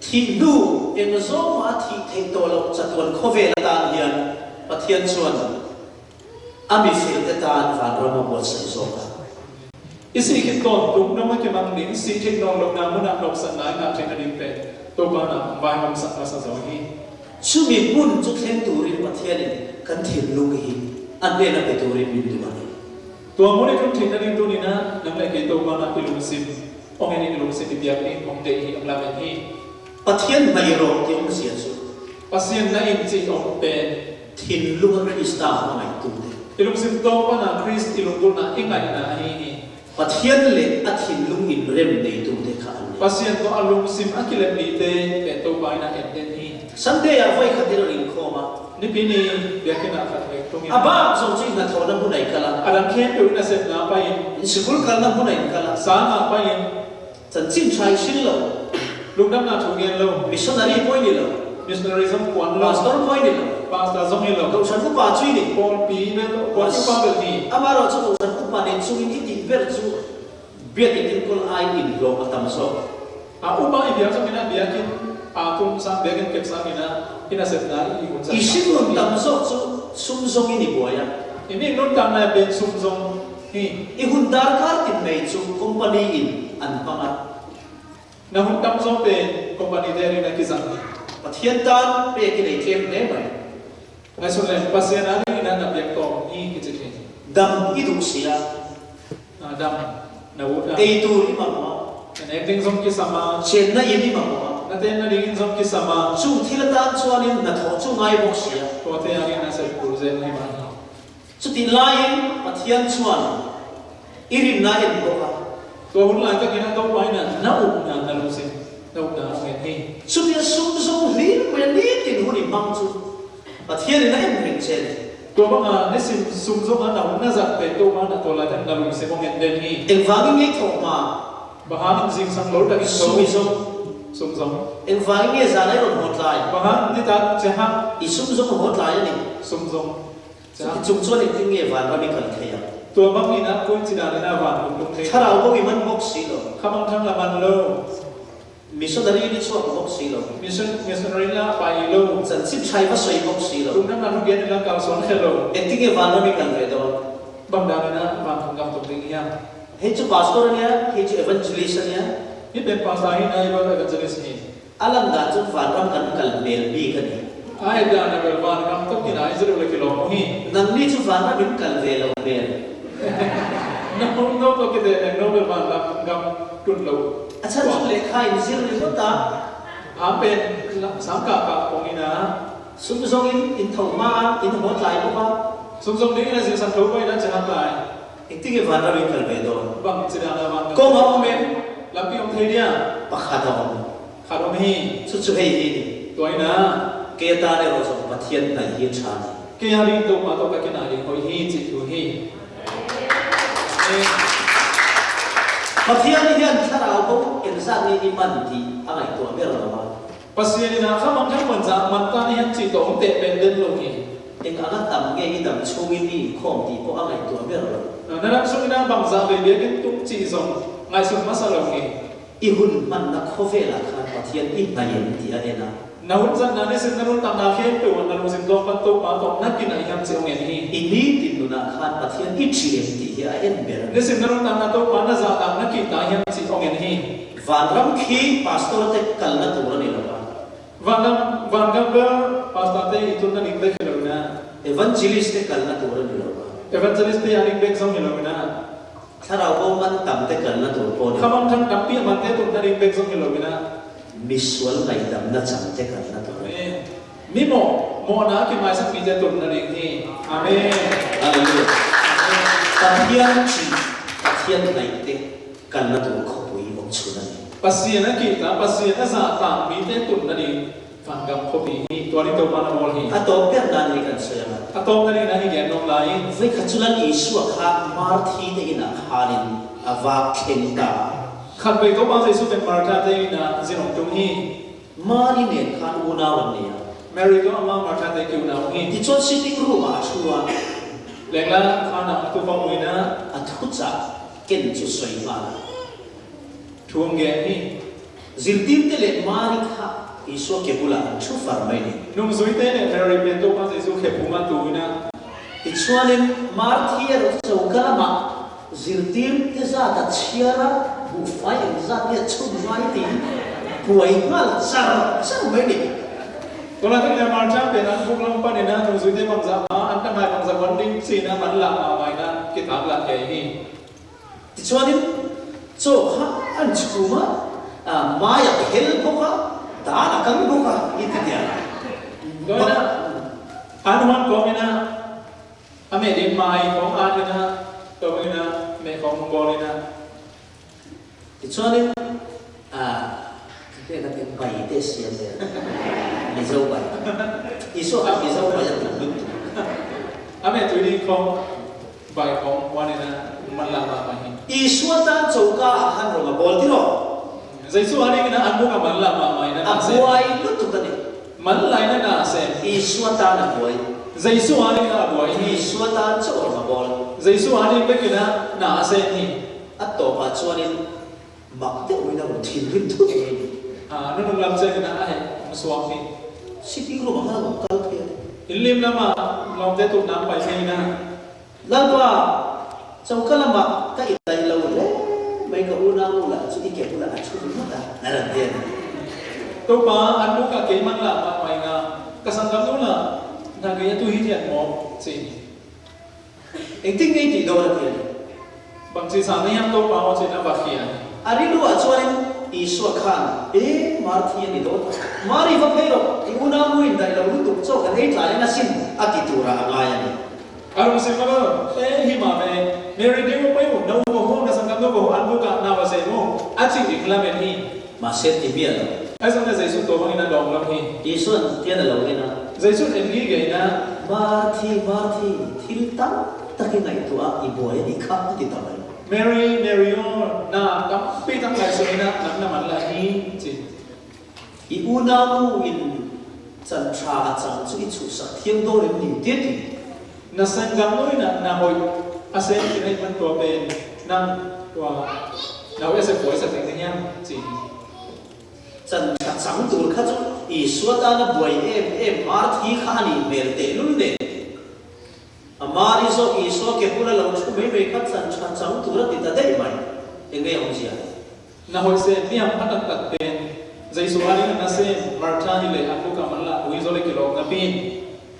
Speaker 2: Thih hnu eng zawng mah a thih theih tawh loh chatuan khawvel atan hian Pathian chuan A mifilte tan vanram a buatsaih zawk a.
Speaker 1: I si khi tawn tum nung a ki mang ding si thik nawn lo na hmun ah hnawksak ngai ngah then a ding pe tupa nak vai hawng sak hmasa zo hi.
Speaker 2: Chumi hmun chu thleng turin Pathianin kan thinlung hi a hnena pe turin min duh a ni.
Speaker 1: Tua hmun i tlung thin a ding tun ina nang leh kei tupa nak i lungsim ong in i lungsim i biak i ong deih hi ong lam en hi.
Speaker 2: Pathian hmai rawk ti awmzia chu.
Speaker 1: Pasien na in cih ong pen.
Speaker 2: Thinlung a Krista hmangaihtute.
Speaker 1: I lungsim tawk pana Krist i lungdurnak i ngaihna a hi hi.
Speaker 2: Pathian le a thinlung inrem neitute kha an ni.
Speaker 1: Pasien to a lungsim a kilem mi te pen to pa in a en den hi.
Speaker 2: Sunday ah voi khat in a ring khawm a.
Speaker 1: Nipi ni biakinn ah khat voi tung in.
Speaker 2: A bak zawng chu i hnathawhna hmun ah i kal a.
Speaker 1: A dang khen deuh in a setna pa in.
Speaker 2: In sikul kalna hmun ah in kal a.
Speaker 1: Sang ah pa in.
Speaker 2: Chanchin tha i hrilh lo.
Speaker 1: Lungdamnak thu ngen lo.
Speaker 2: Missionary pawh i ni lo.
Speaker 1: Missionary zong puan lo.
Speaker 2: Pastor pawh i ni lo.
Speaker 1: Pastor zong i lo.
Speaker 2: Kohhran upa chu i ni.
Speaker 1: Paul pi bel Paul upa bel ni.
Speaker 2: Amaherawh chu kohhran upa nen chungin i tih ber chu biakin enkawl ai inhlawh a tam zawk.
Speaker 1: A upa i biak zong in a biakin aa tum sang biakin kep sang in a in a set na i hun
Speaker 2: I hringnun tam zawk chu sum zawng in i buai a.
Speaker 1: I mingnun tam lai pen sum zong Hi.
Speaker 2: I hun darkar tin mai chu company in an hmang a.
Speaker 1: Na hun tam zawng tein company te rin a ki zang ni.
Speaker 2: Pathian tan pek i nei tlem hle mai.
Speaker 1: Ngaihsut le Pasien ah ring in a na biak tawm hi ki chi thin.
Speaker 2: Dam i duh si a.
Speaker 1: Dam na wut a.
Speaker 2: Ei tur i mamawh a.
Speaker 1: Na nek ding zawng ki sam a.
Speaker 2: Chenna in i mamawh a.
Speaker 1: Na ten na ding in zawng ki sam a.
Speaker 2: Chung thil atan chuanin hnathawh chu ngai bawk si a.
Speaker 1: Aw te ah rin a ser tur zel hi mah hi.
Speaker 2: Chutih laiin Pathian chuan i rinna a en bawk a.
Speaker 1: Tua hun lai takin a to pain a na up na na lungsim na up na a ngen hi.
Speaker 2: Chutia sum zawng hlir mai a nitin hun i hmang chu Pathianin a en reng che a ni.
Speaker 1: Tua banga nisim sum zawng a na hun na zat pe to ma na to lai tan na lungsim a ngen den hi.
Speaker 2: Engvangin ngei thawh hma?
Speaker 1: Bahan in zing sang lo takin to.
Speaker 2: Sum i zawng.
Speaker 1: Sum zawng.
Speaker 2: Engvangin nge zan ai rawn haw tlai?
Speaker 1: Bahan ni ta che hak.
Speaker 2: I sum zawng a haw tlai a ni.
Speaker 1: Sum zawng.
Speaker 2: Chuti chung chuan engtin nge vanram i kal thei ang?
Speaker 1: Tua bang in a kawi chi dan in a van lung lung thei.
Speaker 2: Thlarau bo i man bawk si lo.
Speaker 1: Kha mang thang la man lo.
Speaker 2: Missionary ni chhuak bawk si lo.
Speaker 1: Mission missionary la pai lo.
Speaker 2: Chanchin thai va sawi bawk si lo.
Speaker 1: Tum dang la hnuk in la kal sawn khe lo.
Speaker 2: Engtin nge vanram i kal ve dawn?
Speaker 1: Bang dan in a van thung kam tuk ding hian.
Speaker 2: Hei chu pastor a nia, hei chu evangelist a nia.
Speaker 1: Hi pen pastor hi na i evangelist hi.
Speaker 2: A lan dan chu vanram kan kal hmel bik a ni.
Speaker 1: Ai dan a bel vanram tak in ai zirh le ki lawm hi.
Speaker 2: Nangni chu vanram in kal ve lo hmel.
Speaker 1: Na hmung no to ki de eng no bel vanram gam tun lo.
Speaker 2: A chhan chu lehkha in zir ringawt a.
Speaker 1: Am pen sang kah kah kawng in a.
Speaker 2: Sum zawng in in tho hma a, in haw tlai bawk a.
Speaker 1: Sum zawng ding in a zir san tho pawh in a che hak lai.
Speaker 2: Engtinge vanram in kal ve dawn?
Speaker 1: Bang chi dan a vanram.
Speaker 2: Kawng a awm em?
Speaker 1: Lampi awm thei nia.
Speaker 2: Pakhat a awm.
Speaker 1: Khat awm hi.
Speaker 2: Chu chu hei hi ni.
Speaker 1: Tuain a.
Speaker 2: Kei atan erawh zawng Pathian hnaih hi tha ni.
Speaker 1: Kei a ring tawk mah tawk a kenah ring hawi hi chi thu hi.
Speaker 2: Pathian hian thlarau bo engzat nge i man tih a ngaihtuah ber lo a.
Speaker 1: Pasien in a kha mang khan man zah man tan hian chi tawng teh pen den lo nge.
Speaker 2: Eng anga tam nge i dam chhungin i inkhawm tih pawh a ngaihtuah ber lo.
Speaker 1: Na dam chhungin a bang zah ve biakin tum chi zawng ngaihsuk hmasa lo nge.
Speaker 2: I hun hmanna khawvelah khan Pathian i hnaih em tih a en a.
Speaker 1: Na hun zan na nisin na run tam na khen tu na lungzin tlawm pan tuk ma tawk nakin a i ham chiau ngen hi.
Speaker 2: I nitin nunah khan Pathian i ṭhi em tih hi a en ber a ni.
Speaker 1: Nisin na run tam na tuk ma na zah tak na kih ta i ham chiau ngen hi.
Speaker 2: Vanram khi pastor te kalna tur a ni lo a.
Speaker 1: Vanram vanram ber pastor te i tunna ning vek hi lo ina.
Speaker 2: Evangelist te kalna tur a ni lo a.
Speaker 1: Evangelist te a ning vek zawng hi lo ina.
Speaker 2: Thlarau bo man tam te kalna tur pawh a ni lo.
Speaker 1: Khamang thang tampi a man te tunna ning vek zawng hi lo ina.
Speaker 2: Misual ngaihdamna chang te kalna tur a ni.
Speaker 1: Amen. Mi mawh mawhna ki hmaisak mi te tunna ning hi. Amen.
Speaker 2: Hallelujah.
Speaker 1: Amen.
Speaker 2: Pathian ṭih, Pathian ngaih te Kalna tur khawpui awm chhun a ni.
Speaker 1: Pasien a kih ta, Pasien a zah ta, mite tunna ni Vangam khawpi hi tuarin to pan a mawl hi.
Speaker 2: A tawp ber nan hi kan sawi ang a.
Speaker 1: A tawp na rin a hi gen nawm laiin.
Speaker 2: Vawikhat chu Lal Isua kha Marthi te inah khanin a vak thleng ta a.
Speaker 1: Khat ve to pa Jesuh ten Martha te inah zinawm tum hi.
Speaker 2: Mari nen khan unau an ni a.
Speaker 1: Mary to ama Martha te ki unau hi.
Speaker 2: Tichuan sitting room ah a thu a.
Speaker 1: Lengla khanah a tupa muina.
Speaker 2: A thuchah Ken chu sawi nghal a.
Speaker 1: Thuam nge hi.
Speaker 2: Zirtirte leh Mari kha Isua ke bulah an thu far mai ni.
Speaker 1: Nungzuite leh Mary pen tawk a Jesuh khe pum a tuin a.
Speaker 2: Tichuanin Marthi erawh choka lamah zirtirte zat a chhiar a, buhfai engzat nge a chhun ngai tih buai nghal char char mai ni.
Speaker 1: Tunah chuan Myanmar champion an buk lam panin a nungzuite bangza hma an ta ngai bangza huan ding chin a man lah ma mai na kitab lah kei hi.
Speaker 2: Tichuanin chaw kha an chhum a, mai a phel bawk a, dan a kang bawk a i ti nia.
Speaker 1: Tunah an huan kawng ina a meh ding mai kawng an ina kawng ina meh kawng bawl ina.
Speaker 2: Tichuanin ah ka hriat a eng bai te siam zel Mizo bai Isua khan Mizo bai a tum lut tum.
Speaker 1: Amen tui ding khawng bai khawng one in a man la ma ma hi.
Speaker 2: Isua tan choka ah khan rawng a bawl tiraw?
Speaker 1: Jesuh a ning in a an buk a man la ma ma in a
Speaker 2: A
Speaker 1: na se.
Speaker 2: buai lutuk a ni.
Speaker 1: Man lai na na se.
Speaker 2: Isua tan a buai.
Speaker 1: Jesuh a ning in a buai hi.
Speaker 2: Isua tan chauh rawng a bawl.
Speaker 1: Jesuh a ning vek in a na se hi.
Speaker 2: A tawpah chuanin mak deuhin a rawn thinrim thut mai a ni.
Speaker 1: A nunung lam chenin a heh awm suak hi.
Speaker 2: Sitting room ah khan a rawn kal phei a ni.
Speaker 1: Inlim lamah lawmte tut nan pai phei na.
Speaker 2: Lalpa, choka lamah ka indaih lo hle mai ka unau lah chu i ke bulah a thu ringawt a, a rawn ti a ni.
Speaker 1: Topa, an nu ka keiman lah mah mai nga, ka sangkam nu lah hna kei a tu hi thian maw? Chi ni.
Speaker 2: Engtin nge i tih dawn a ti a ni.
Speaker 1: Bang chi sa nei ang tawk pau chin a va hria ni.
Speaker 2: A rilru ah chuanin Isua khan, E, Marthi a ni dawn ta. Mari va phei rawh, i unau nu in daih lo lutuk chaw kan ei tlai ang asin, a ti turah a ngai a ni.
Speaker 1: A rawn sim a lo, E, hi mah ve, Mary deuh a pawi u, no ko hu, na sangkam no ko hu, an buk ah nau a zei mu, a chi ring lam en hi.
Speaker 2: Mahse ti miah lo.
Speaker 1: Ai zawng na Jesuh tawh hmangin a dawng lam hi.
Speaker 2: Isua'n tian a lo en a.
Speaker 1: Jesuh'n en ngei ngei na.
Speaker 2: Marthi, Marthi, thil tam tak i ngaihtuah a, i buai a nih kha, a ti ta mai.
Speaker 1: Mary, Mary aw, na tampi tak ngaihsawn ina nang na man la hi, chi.
Speaker 2: I unau in chan tha a chang chu i chhuhsak thiam dawn em ni? Tia ti.
Speaker 1: Na senggang loin ah na hawi a sen ti na i hman tua pen nang tua na hawi a se puai sak ding te hian chi.
Speaker 2: Chan tha chang tur kha chu Isua tana buai em em Marthi kha a nih hmel tehlul nen. A Mari zawk Isua ke bula lo thu mai mai kha chan tha chang tur a ti ta daih mai. Eng nge awmzia?
Speaker 1: Na hawi se hniam a tak tak pen. Jesuh a ning na sim Martha hi le an buka man la ui zole ki lawm na pin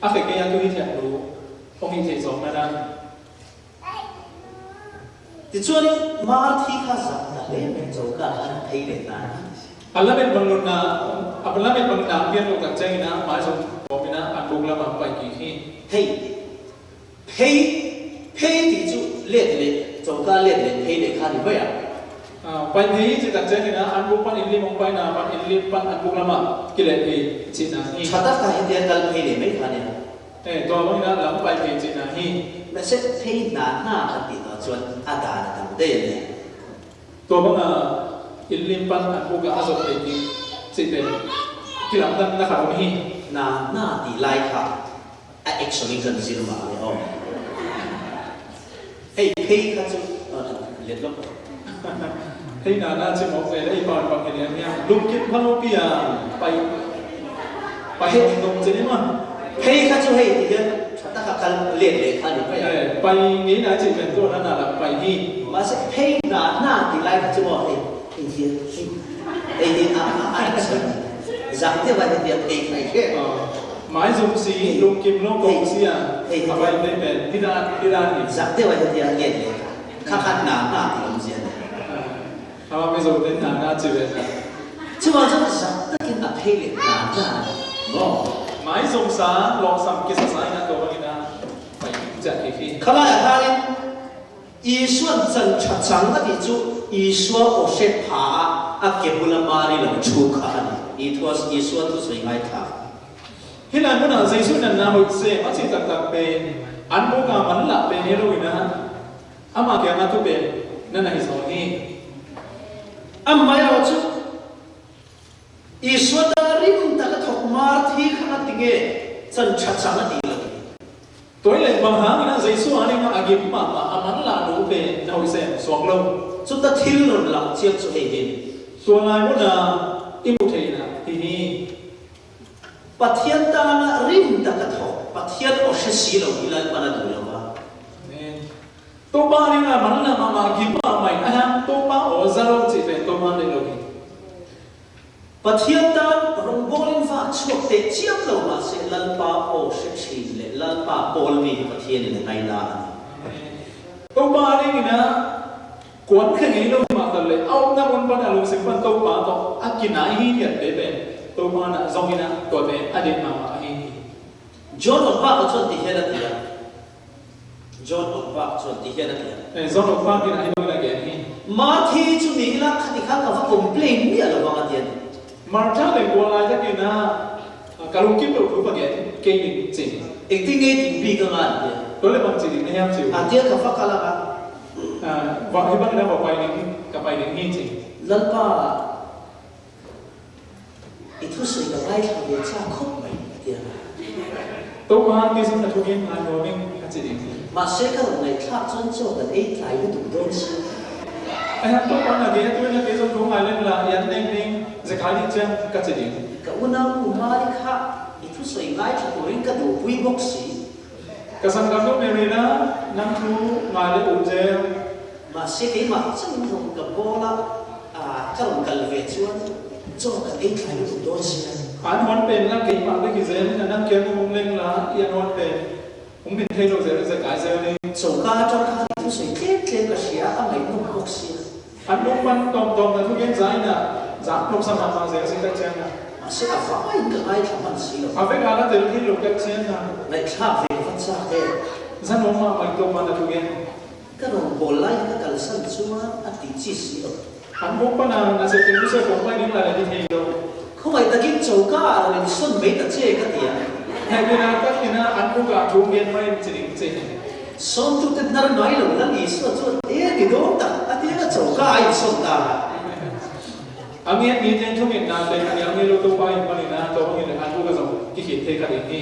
Speaker 1: a fe ke ya tu hi thian lu ong hi thei zawng na na.
Speaker 2: Tichuanin Marthi kha zak ta hle mai choka khan phei leh ta a.
Speaker 1: A lamet bang nun na a lamet bang na pian lo tak cheng ina mai zawng awm ina an buk lamah pai ki hi.
Speaker 2: Hei phei phei tih chu let leh choka let leh phei leh kha ni mai a.
Speaker 1: Pai phei chi tak cheng ina an buk pan in lim ong pai na pan in lim pan an buk lamah ki leh phei chi na hi.
Speaker 2: Tha tak kha hetia kal phei leh mai kha nia.
Speaker 1: Hei tuah bangin a lam pai thei chin ah hi.
Speaker 2: Mahse phei hna hna kan tih tawh chuan a dan a dang daih a nia.
Speaker 1: Tuah banga in lim pan an buk ah a zawt thei tih chi te khi lam dan na khat awm hi.
Speaker 2: Hna hna tih lai kha a action in kan zir mah ang e aw. Hei phei kha chu let lawk rawh.
Speaker 1: Hei hna hna chim awk ve le i par bang hi lian hian lungkip hmang pi a pai pai dawm che ni ma.
Speaker 2: Phei kha chu hei ti hian tha taka kal let leh kha ni mai a.
Speaker 1: Pai ngei na chi pen tuah na na lam pai hi.
Speaker 2: Mahse phei hna hna ti lai kha chu maw hei hei hian hei hei hi a a action zang deuh a hetiang phei kha i hre.
Speaker 1: Mai zum si lungkim lo kong si a a pai phei pen hi dan hi dan ni.
Speaker 2: Zang deuh a hetiang let leh kha. Kha kha hna hna tih awmzia a ni.
Speaker 1: Ama Mizo te hna hna chi ve hna.
Speaker 2: Chuvang chuan zak takin a phei leh hna hna a ni maw?
Speaker 1: Mai zum sa lawng sam ki sa sa in a to bangin a pai chiah khi khi.
Speaker 2: Khalaiah khanin Isuan chan tha chang a tih chu Isua aw hre pha a a ke bula Mari lo thu kha a ni. It was Isua thusawi ngaithla.
Speaker 1: Hi lai hmunah Jesuh nanna hawih se a chi taktak pe an buk ah man lah pe ne lo in a amah kiangah tu pe nan a hi zawn hi.
Speaker 2: Amah erawh chu Isua tana rim tak a thawk mar thi kha nga tinge chan tha chang a tih lo hi.
Speaker 1: Tawi leh bang hang ina Jesuh a ning a a gim mah mah a man lah nu pe na hawih sem suak lo.
Speaker 2: Chuta thil rawn lang chiang chu hei hi.
Speaker 1: Tualai hmun ah i hmuh theih nak hi hi.
Speaker 2: Pathian tana rim tak a thawk, Pathian aw hre si lo hi Lalpan a duh lo va.
Speaker 1: Amen. Tawpa ring a man lam a mah gim a mai a hian tawpa aw zaro chi ve tawpa nei lo hi.
Speaker 2: Pathian tan rawngbawlin va chhuak teh chiam lo mahse Lalpa aw hre thin leh Lalpa pawl mi hi Pathianin a ngaina a ni.
Speaker 1: Amen. Tawpa ring ina Kuan kha ngei lo mah tal le a awmna hmun pan a lungsim pan to pa to a kinai hi hian te pen to pa na zong ina to te a din ma ma hi hi.
Speaker 2: John Ogbak chuan ti hian a ti a. John Ogbak chuan ti hian a ti a.
Speaker 1: John Ogbak in a hi bang ina gen hi.
Speaker 2: Marthi chu ni ila khati khan ka va complain miah lo vang a ti a ni.
Speaker 1: Martha le kuan lai takin a ka lungkim lo thu pa gen kei ning ching.
Speaker 2: Engtin nge ting bik anga an ti a.
Speaker 1: To le bang chi ding na hiam chiu.
Speaker 2: A tia ka va kal anga.
Speaker 1: Vah hi bangin a va pai ding ka pai ding hi chi.
Speaker 2: Lalpa, i thusawi ka ngaithla ve chak khawp mai, a ti a.
Speaker 1: Tawpa ti zung a thungin ngai nuamin a chi ding hi.
Speaker 2: Mahse ka rawn ngaihthlak chuan chaw kan ei tlai lutuk dawn si.
Speaker 1: Ahan tawpa na ge tuin a ti zung thu ngai lem la yan neng ning zekhai ding chiang ka chi ding.
Speaker 2: Ka unau nu Mari kha i thusawi ngaithla turin ka duhpui bawk si.
Speaker 1: Ka sam ka hmuh mai na, nang thu ngai le um zel.
Speaker 2: Mahse keimah chauhin rawn ka bawl a, ka rawn kal ve chuan chaw kan ei thlai lutuk dawn sia.
Speaker 1: An hawn pen la keimah vek i zel in a nang kiang um leng la i an hawn pen um min thei lo zel in zai kai zel ni.
Speaker 2: Choka atang khan i thusawi tlem tlem ka hria a ngaihnawm bawk sia.
Speaker 1: An lung pan tawm tawm na thu gen zai na zang tluk sam ah zel si tak chiang na.
Speaker 2: Mahse a vaiin ka ngaithla hman si lo.
Speaker 1: A vek ah la tel khi luk tak chiang na.
Speaker 2: Ngaihthlak ve ka va chak e.
Speaker 1: Zan awm ah mai tawm ah na thu gen.
Speaker 2: Ka rawn bawl lai ka kalsan chuan a ti chi si lo.
Speaker 1: An bawk pan ah na se ting se kawng mai ding la le ti thei lo.
Speaker 2: Khawngaih takin choka ah rawn in sawn mai ta che ka ti a.
Speaker 1: Hei ina tak ina an buk ah thu gen mai in chi ding che.
Speaker 2: Sawmtute hnar ngai lo la Isua chuan e ni dawn tak a tia choka a insawn ta a.
Speaker 1: A ngiat mi ten thungin nan te a niang nge lo to pa in hman in a to hmangin an buk a zawng ki hit thei khat in hi.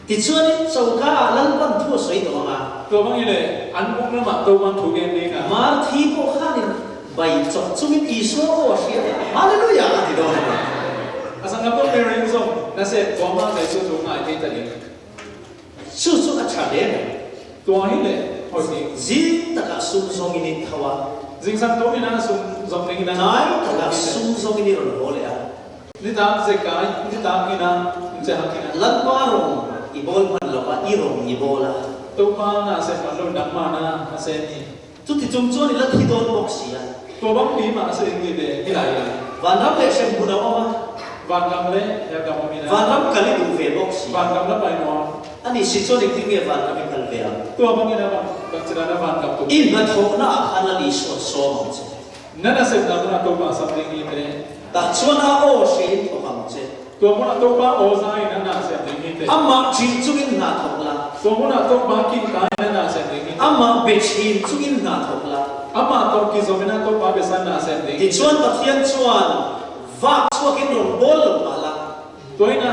Speaker 2: Tichuanin choka ah Lalpan thu a sawi tawh ang a.
Speaker 1: To hmangin le an buk lamah to hman thu gen ding a.
Speaker 2: Marthi pawh khanin bai chawp chungin Isua aw a hria a, Hallelujah a ti dawn a ni.
Speaker 1: A sangha pawh Mary in zawng na se Tuama Jesuh chu ngai thei ta ding.
Speaker 2: Chu chu a tha hle mai.
Speaker 1: Tuah hi le hawi ding.
Speaker 2: Zing takah sum zawngin in tho a.
Speaker 1: Zing sang tawm ina sum zawng ding ina.
Speaker 2: Tlai takah sum zawngin i rawn haw leh a.
Speaker 1: Ni tang se kai ni tang ina che hak ina.
Speaker 2: Lalpa rawng i bawl hman lo a, i rawng i bawl a.
Speaker 1: Topa na se hman lo nangmah na a se ni.
Speaker 2: Chuti chung chuan i la thi dawn bawk si a.
Speaker 1: Tuabang pi mah a se ni ve i lai lai.
Speaker 2: Vanram leh hrem hmun a awm a.
Speaker 1: Vanram leh herdam awm ina.
Speaker 2: Vanram kal i duh ve bawk si.
Speaker 1: Vanram la pai nuam.
Speaker 2: A nih si chuan engtin nge vanram i kal ve ang?
Speaker 1: Tuabang ina van van chiran a vanram tum.
Speaker 2: I hnathawhna ah khan Lal Isua sawm ang che.
Speaker 1: Nan a semna hmunah Topa sam ding hi te.
Speaker 2: Tah chuan a aw hrein thawk ang che.
Speaker 1: Tua hmunah Topa aw zaiin a nah sem ding hi te.
Speaker 2: Amah ṭih chungin hna thawk la.
Speaker 1: Tua hmunah Topa kin tain a nah sem ding hi te.
Speaker 2: Amah be ṭhin chungin hna thawk la.
Speaker 1: Amah tawk ki zawmin a Topa be san nah sem ding hi te.
Speaker 2: Tichuan Pathian chuan vak chhuakin rawn bawl lo mah la.
Speaker 1: Tuaina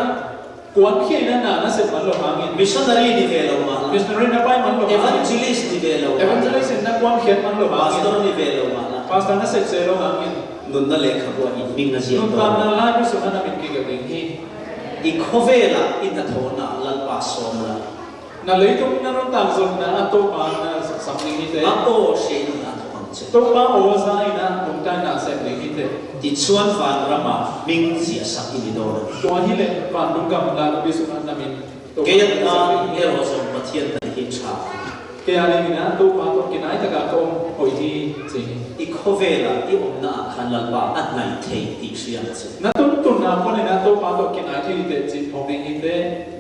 Speaker 1: kuan khiain a nah na sem man lo hangin.
Speaker 2: Missionary ni ve lo mah la.
Speaker 1: Missionary na pai man lo hangin.
Speaker 2: Evangelist ni ve lo mah la.
Speaker 1: Evangelist in na kuan khian man lo hangin.
Speaker 2: Pastor ni ve lo mah la.
Speaker 1: Pastor na sep se lo hangin.
Speaker 2: Nunna lehkhabu ah i hming a ziak
Speaker 1: Nun
Speaker 2: dawn.
Speaker 1: tan na lai mi suna na min ki ka ding hi.
Speaker 2: I khawvelah i hnathawhna ah Lalpa sawm la.
Speaker 1: Na leitung na rawn tang zawk na a tawpa na sam ding hi te.
Speaker 2: A aw hre in hna thawk ang che.
Speaker 1: Tawpa aw a zai na lungtai na sem ding hi te.
Speaker 2: Tichuan vanram ah hming ziah sak i ni dawn a ni.
Speaker 1: Tuah hi le van lungkam la nupi sungah nam in tawpa
Speaker 2: Kei
Speaker 1: na
Speaker 2: an
Speaker 1: sem
Speaker 2: tan
Speaker 1: ding hi.
Speaker 2: erawh zawng Pathian hnaih hi tha.
Speaker 1: Kei a leng in a tawpa tawk ki nai takah ka awm hawi hi che.
Speaker 2: I khawvel ah i awmna ah khan Lalpa a hnaih thei tih hria ang che.
Speaker 1: Na tun tun ah pawn in a tawpa tawk ki nai thi te chi thawk ding hi te.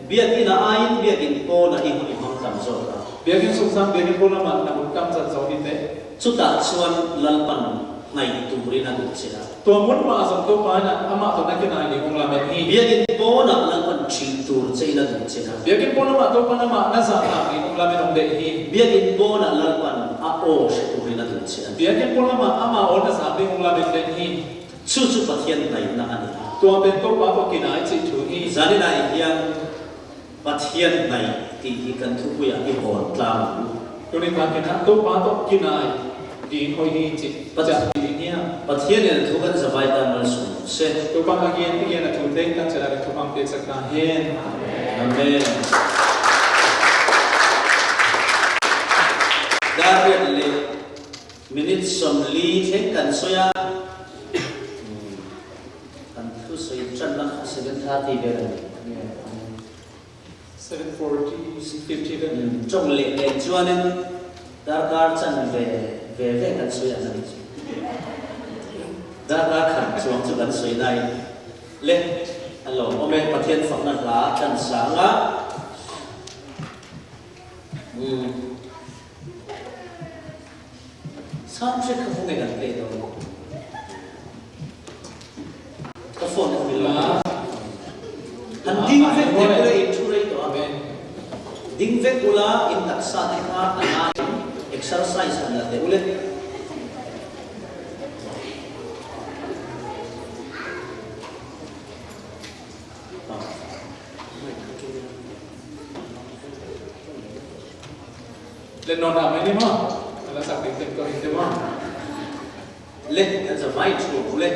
Speaker 2: Biakinn ah aiin biakinn pawn ah i hun i hmang tam zawk a.
Speaker 1: Biakinn sungsan biakinn pawn lamah na hun tam zat zawk hi te.
Speaker 2: Chutah chuan Lalpan hnaih turin a duh che a.
Speaker 1: Tuahmun mah a zawm to pain ah amah to nakin ai ni hung la men hi.
Speaker 2: Biakinn pawnah Lalpan ṭhin tur che in a duh che a.
Speaker 1: Biakinn pawn lamah to pan amah na zah nak ni hung la men awm deh hi.
Speaker 2: Biakinn pawnah Lalpan a aw hre turin a duh che a ni.
Speaker 1: Biakinn pawn lamah amah aw na zah ni hung la men deh hi.
Speaker 2: Chu chu Pathian hnaihna a ni a.
Speaker 1: Tuahten to pa to kin ai chi thu hi.
Speaker 2: Zanin ah hian Pathian hnaih tih hi kan thupuiah i hawn tlang ang u.
Speaker 1: Tuni tan kin ah to pa to kin ai ti hawi hi chi cha ti ding hian.
Speaker 2: Pathian in a thu kan zavai tan malsawm rawh se.
Speaker 1: To pa ka kian ti kian a thu te kan chela kan thu hmang te sak ta hen.
Speaker 2: Amen. Dar riat leh minute 40 thleng kan sawi a. Kan thusawi tanna kha 7:30 vel a ni.
Speaker 1: 7:40, 50 vel.
Speaker 2: Tawng leh nen chuanin darkar chan ve ve ve kan sawi ang a ni chu. Darkar khat chuang chu kan sawi nain le a lawmawm e. Pathian fakna hla kan sang a. Soundtrack kha khawnge kan play dawn? Ka phone kha min lo pe. Han ding vek teh ula in thu rei tawh a. Ding vek ula in taksa te kha a naiin exercise han la teh ule.
Speaker 1: Le non ah mai ni maw? Ala sak ding tek to hin te maw?
Speaker 2: Le kan za vai thu le.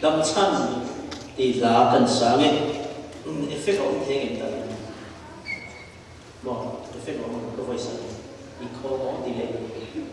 Speaker 2: Damchhan tih hla kan sang e. Effect a awm thei ngei ta em? Maw effect a awm ang ka voice ah hian i khaw maw delay okay.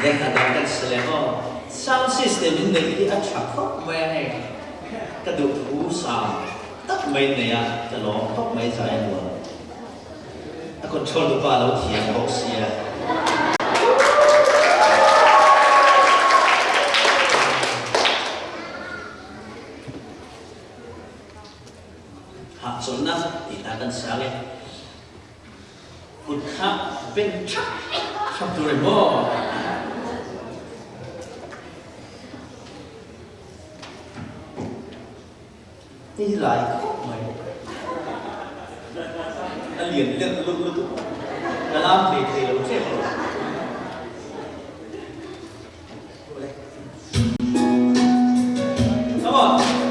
Speaker 2: Lehkha dang kan si leh aw. Sound system in neih hi a tha khawp mai a hei. Ka duh thu sang tak mai nei a, ka lawm khawp mai zai a nuam. A control tu pa lo thiam bawk sia. Hahchawlhnak ti hna kan sang i Kut kha beng ṭhap ṭhap tur in maw? Hi lai khawp mai. A lian len lut lutuk. Ka lam thei thei lo ṭep lo. Come on.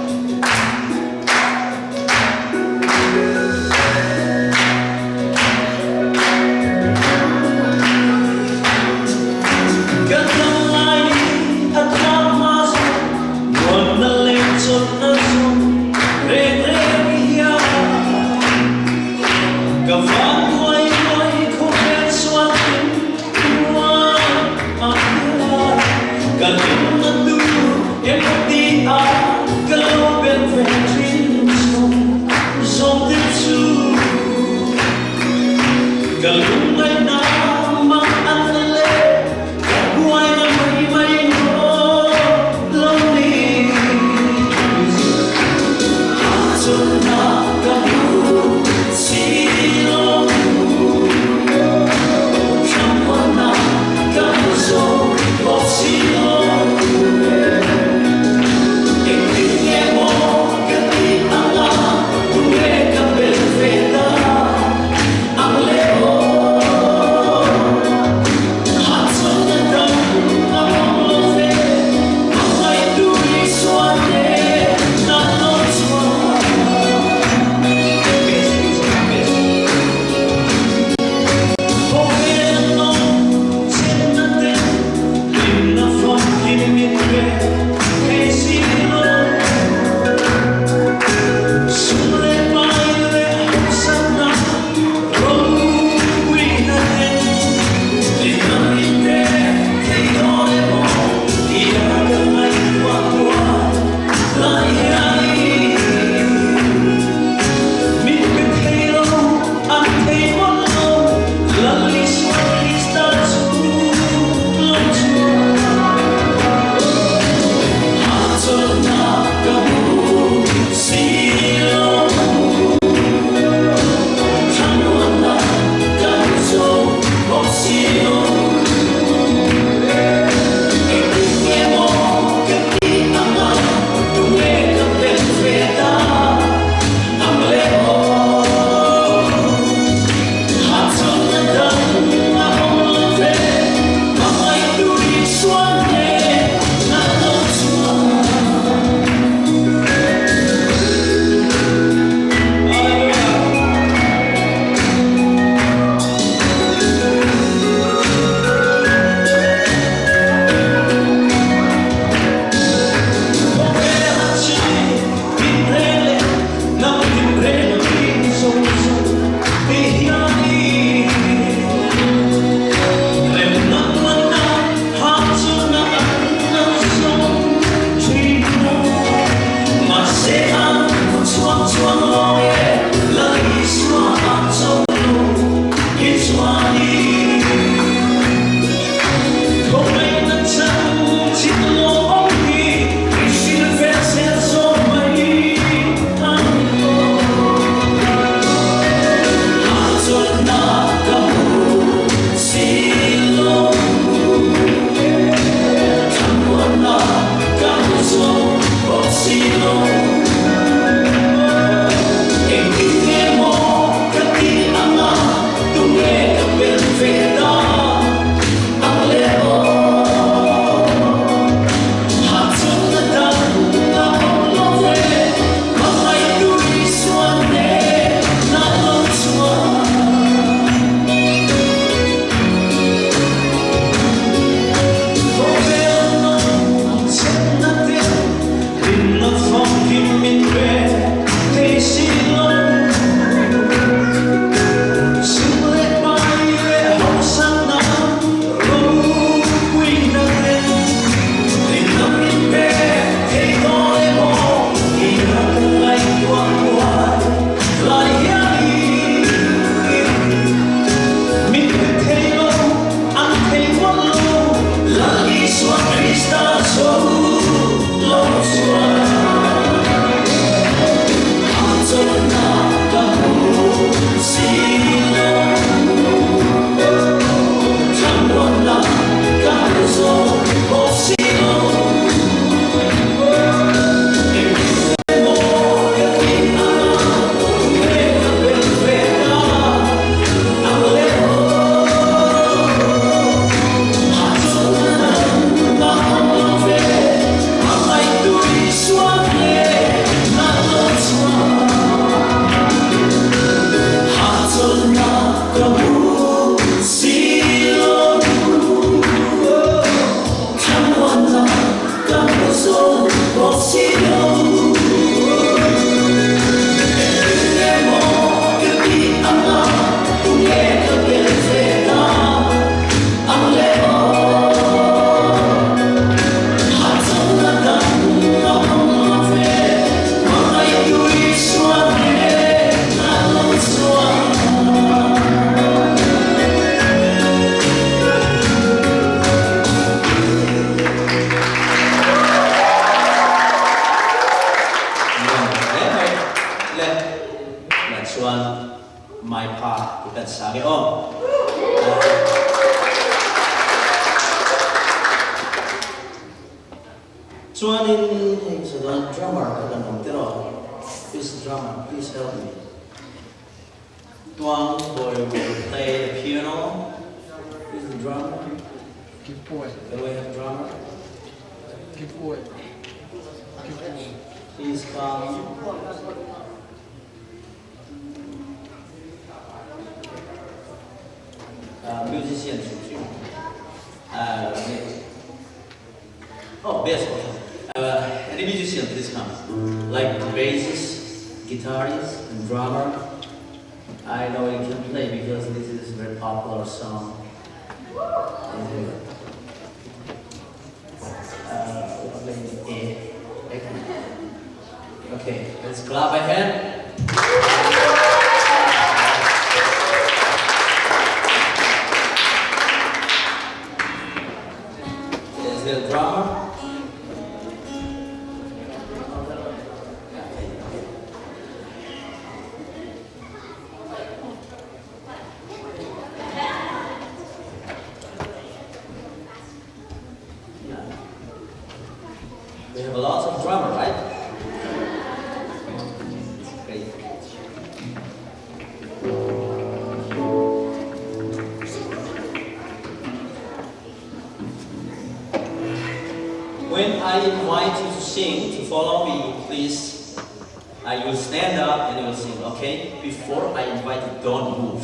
Speaker 2: chuan Mai pha i kan sang e aw. Chuanin hei ka sawi dawn drummer kha kan awm tir aw. Please drummer, please help me. Tuang boy will play the piano. Who's the drummer?
Speaker 3: Give boy.
Speaker 2: Do we have drummer?
Speaker 3: Give boy. Give boy.
Speaker 2: Please come. Musician hrim hrim oh bass any musician please come like bassist guitarist and drummer I know you can play because this is very popular song Okay, let's clap a hand. Is there a drummer? We have a lot of drummer, right? Great. When I invite you to sing, to follow me, please, uh, you stand up and you will sing, okay? Before I invite you, don't move.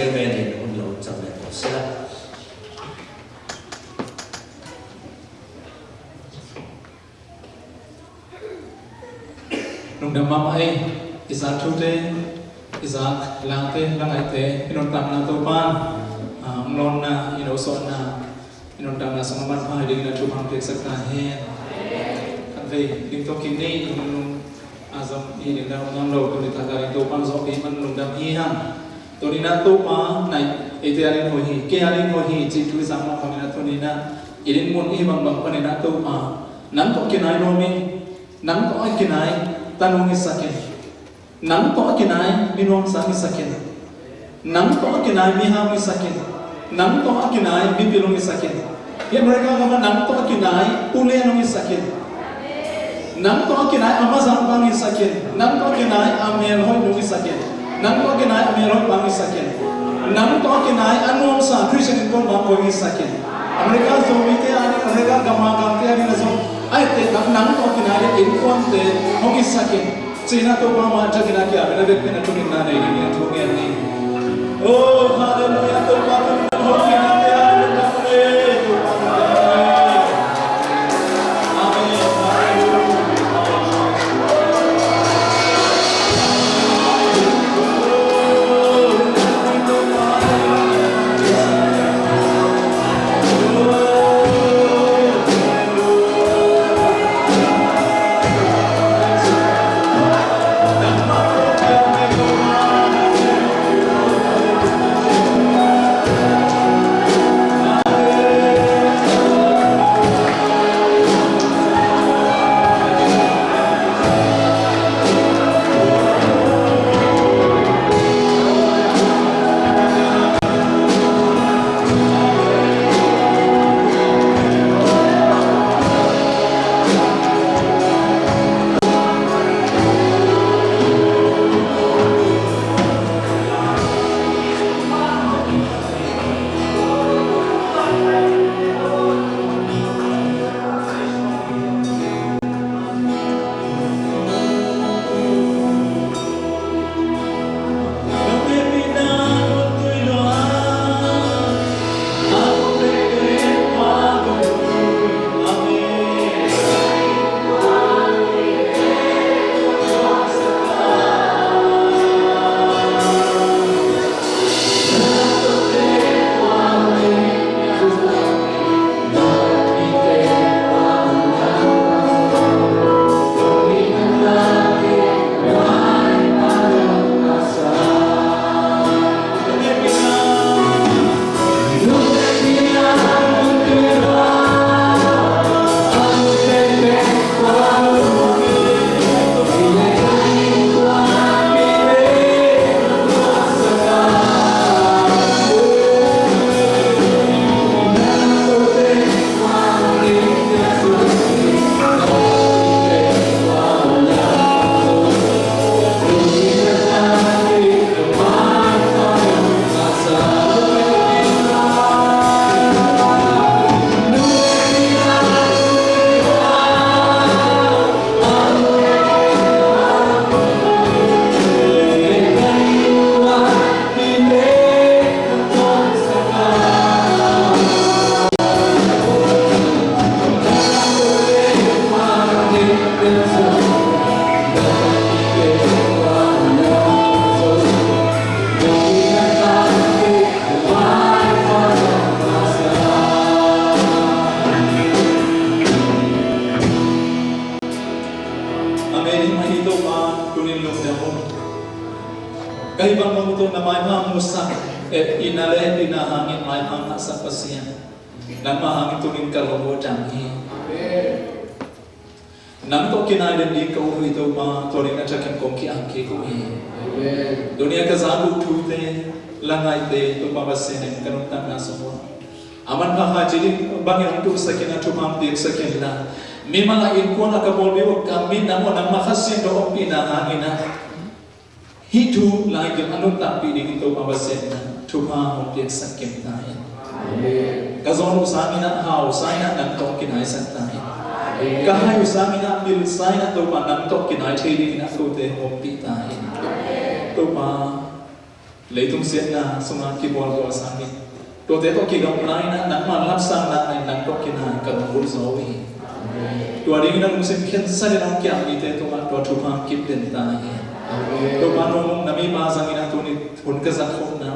Speaker 2: Chairman in hun lo chak leh tawh sela.
Speaker 1: Lungdam mam ai i za thu te, i za lang te, lang ai te, i non tam na to pan, nglon na, i no so na, i non tam na song man phai ding na thu phang pek sak ta hen. Kan vei ding to kin nei i nung azam i ding dam ngam lo tu ni ta ka ding to pan zo pi man lungdam hi hang. To ni na to pa nai e te alin ho hi, ke alin ho hi, chi thu sang mo kham na to ni na irin mun i bang bang pa ni na to pa nang to kinai nomi nang to kinai tanung isakin nang to kinai minong sang isakin nang to kinai mi ham isakin nang to kinai mi pilong isakin ye mereka ngama nang to kinai ule nong isakin nang to kinai amazang bang isakin nang to kinai amel hoi nong isakin nang to kinai amel hoi bang isakin nang to kinai anuam sa Christian in kon bang koi isakin Amerika zomi te ani Amerika gama gam te ani na zo ai te nang nang to kinai in kon te hong isakin china to pa ma cha kina kya mena vek pena tunin na nei ni thu nge ni. Oh hallelujah, to pa tu hong kina te ani na ne to pa tu. Amen, hallelujah. Amen. Mahito pa kunin lung damo. Kahibang mamuto na may mamusa et inale inahangin may hanga sa pasiyan. Nang mahangin tunin kalobo danghi. Nang to kinain di ka uhui to pa torin na chakin kong ki angki ko hi. Dunia ka zabu thu te langai te to pa basenen kanong tang na so. Aman pa ha jiri bangin tu sakin na chupam tiek sakin na. Mi mga in ko na kabol biwa kami na mo nang makasin do ang pinahangin na. Hitu lagi anong tapi di ito pabasin na tupa mo piek sakim tayo. Kazon usami na hao say na nang tong kinay sa tayo. Kahay usami na pil say na to pa nang tong kinay chili na ko te mo pi tayo. To pa Leitung siatna sungah ki bual bual sangin to te to ki gam lai na nangma lap sang na nai nang to ki na ka nung bul zo hi tua ding na lungsim khen sa ni nong kyang mi te to ma to thu phang kip den ta hi to pa nung nami pa sangin tu ni thun ka za khom na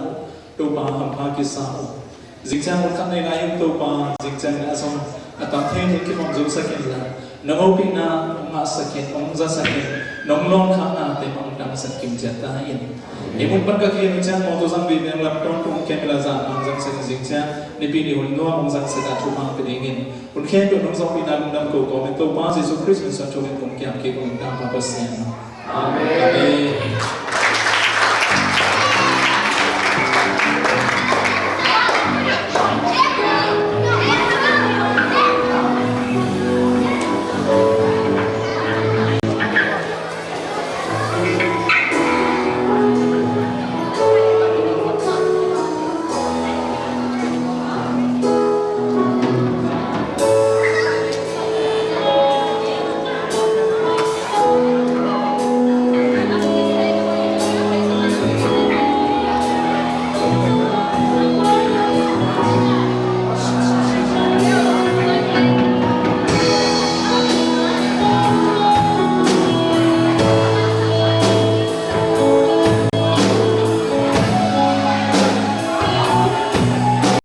Speaker 1: to pa ham pha ki sa o jing chang khat nei lai to pa jing chang na song atam the ni ki hom zo sakin la nong pi na nga sakin ong za sakin nong long kha na te mong tang sak kim cha ta in imun pan ka khi chang mo to sang bi meng lam ton tung ke mila za mang jang sen jing chang ni pi ni hun no mong jang sa ka thu mang pe ding in un khen to nong zong pi na lung dam ko ko men to pa Jesu Christ min sa thu men kum kyam ki kum tam pa pa sian. Amen. Amen.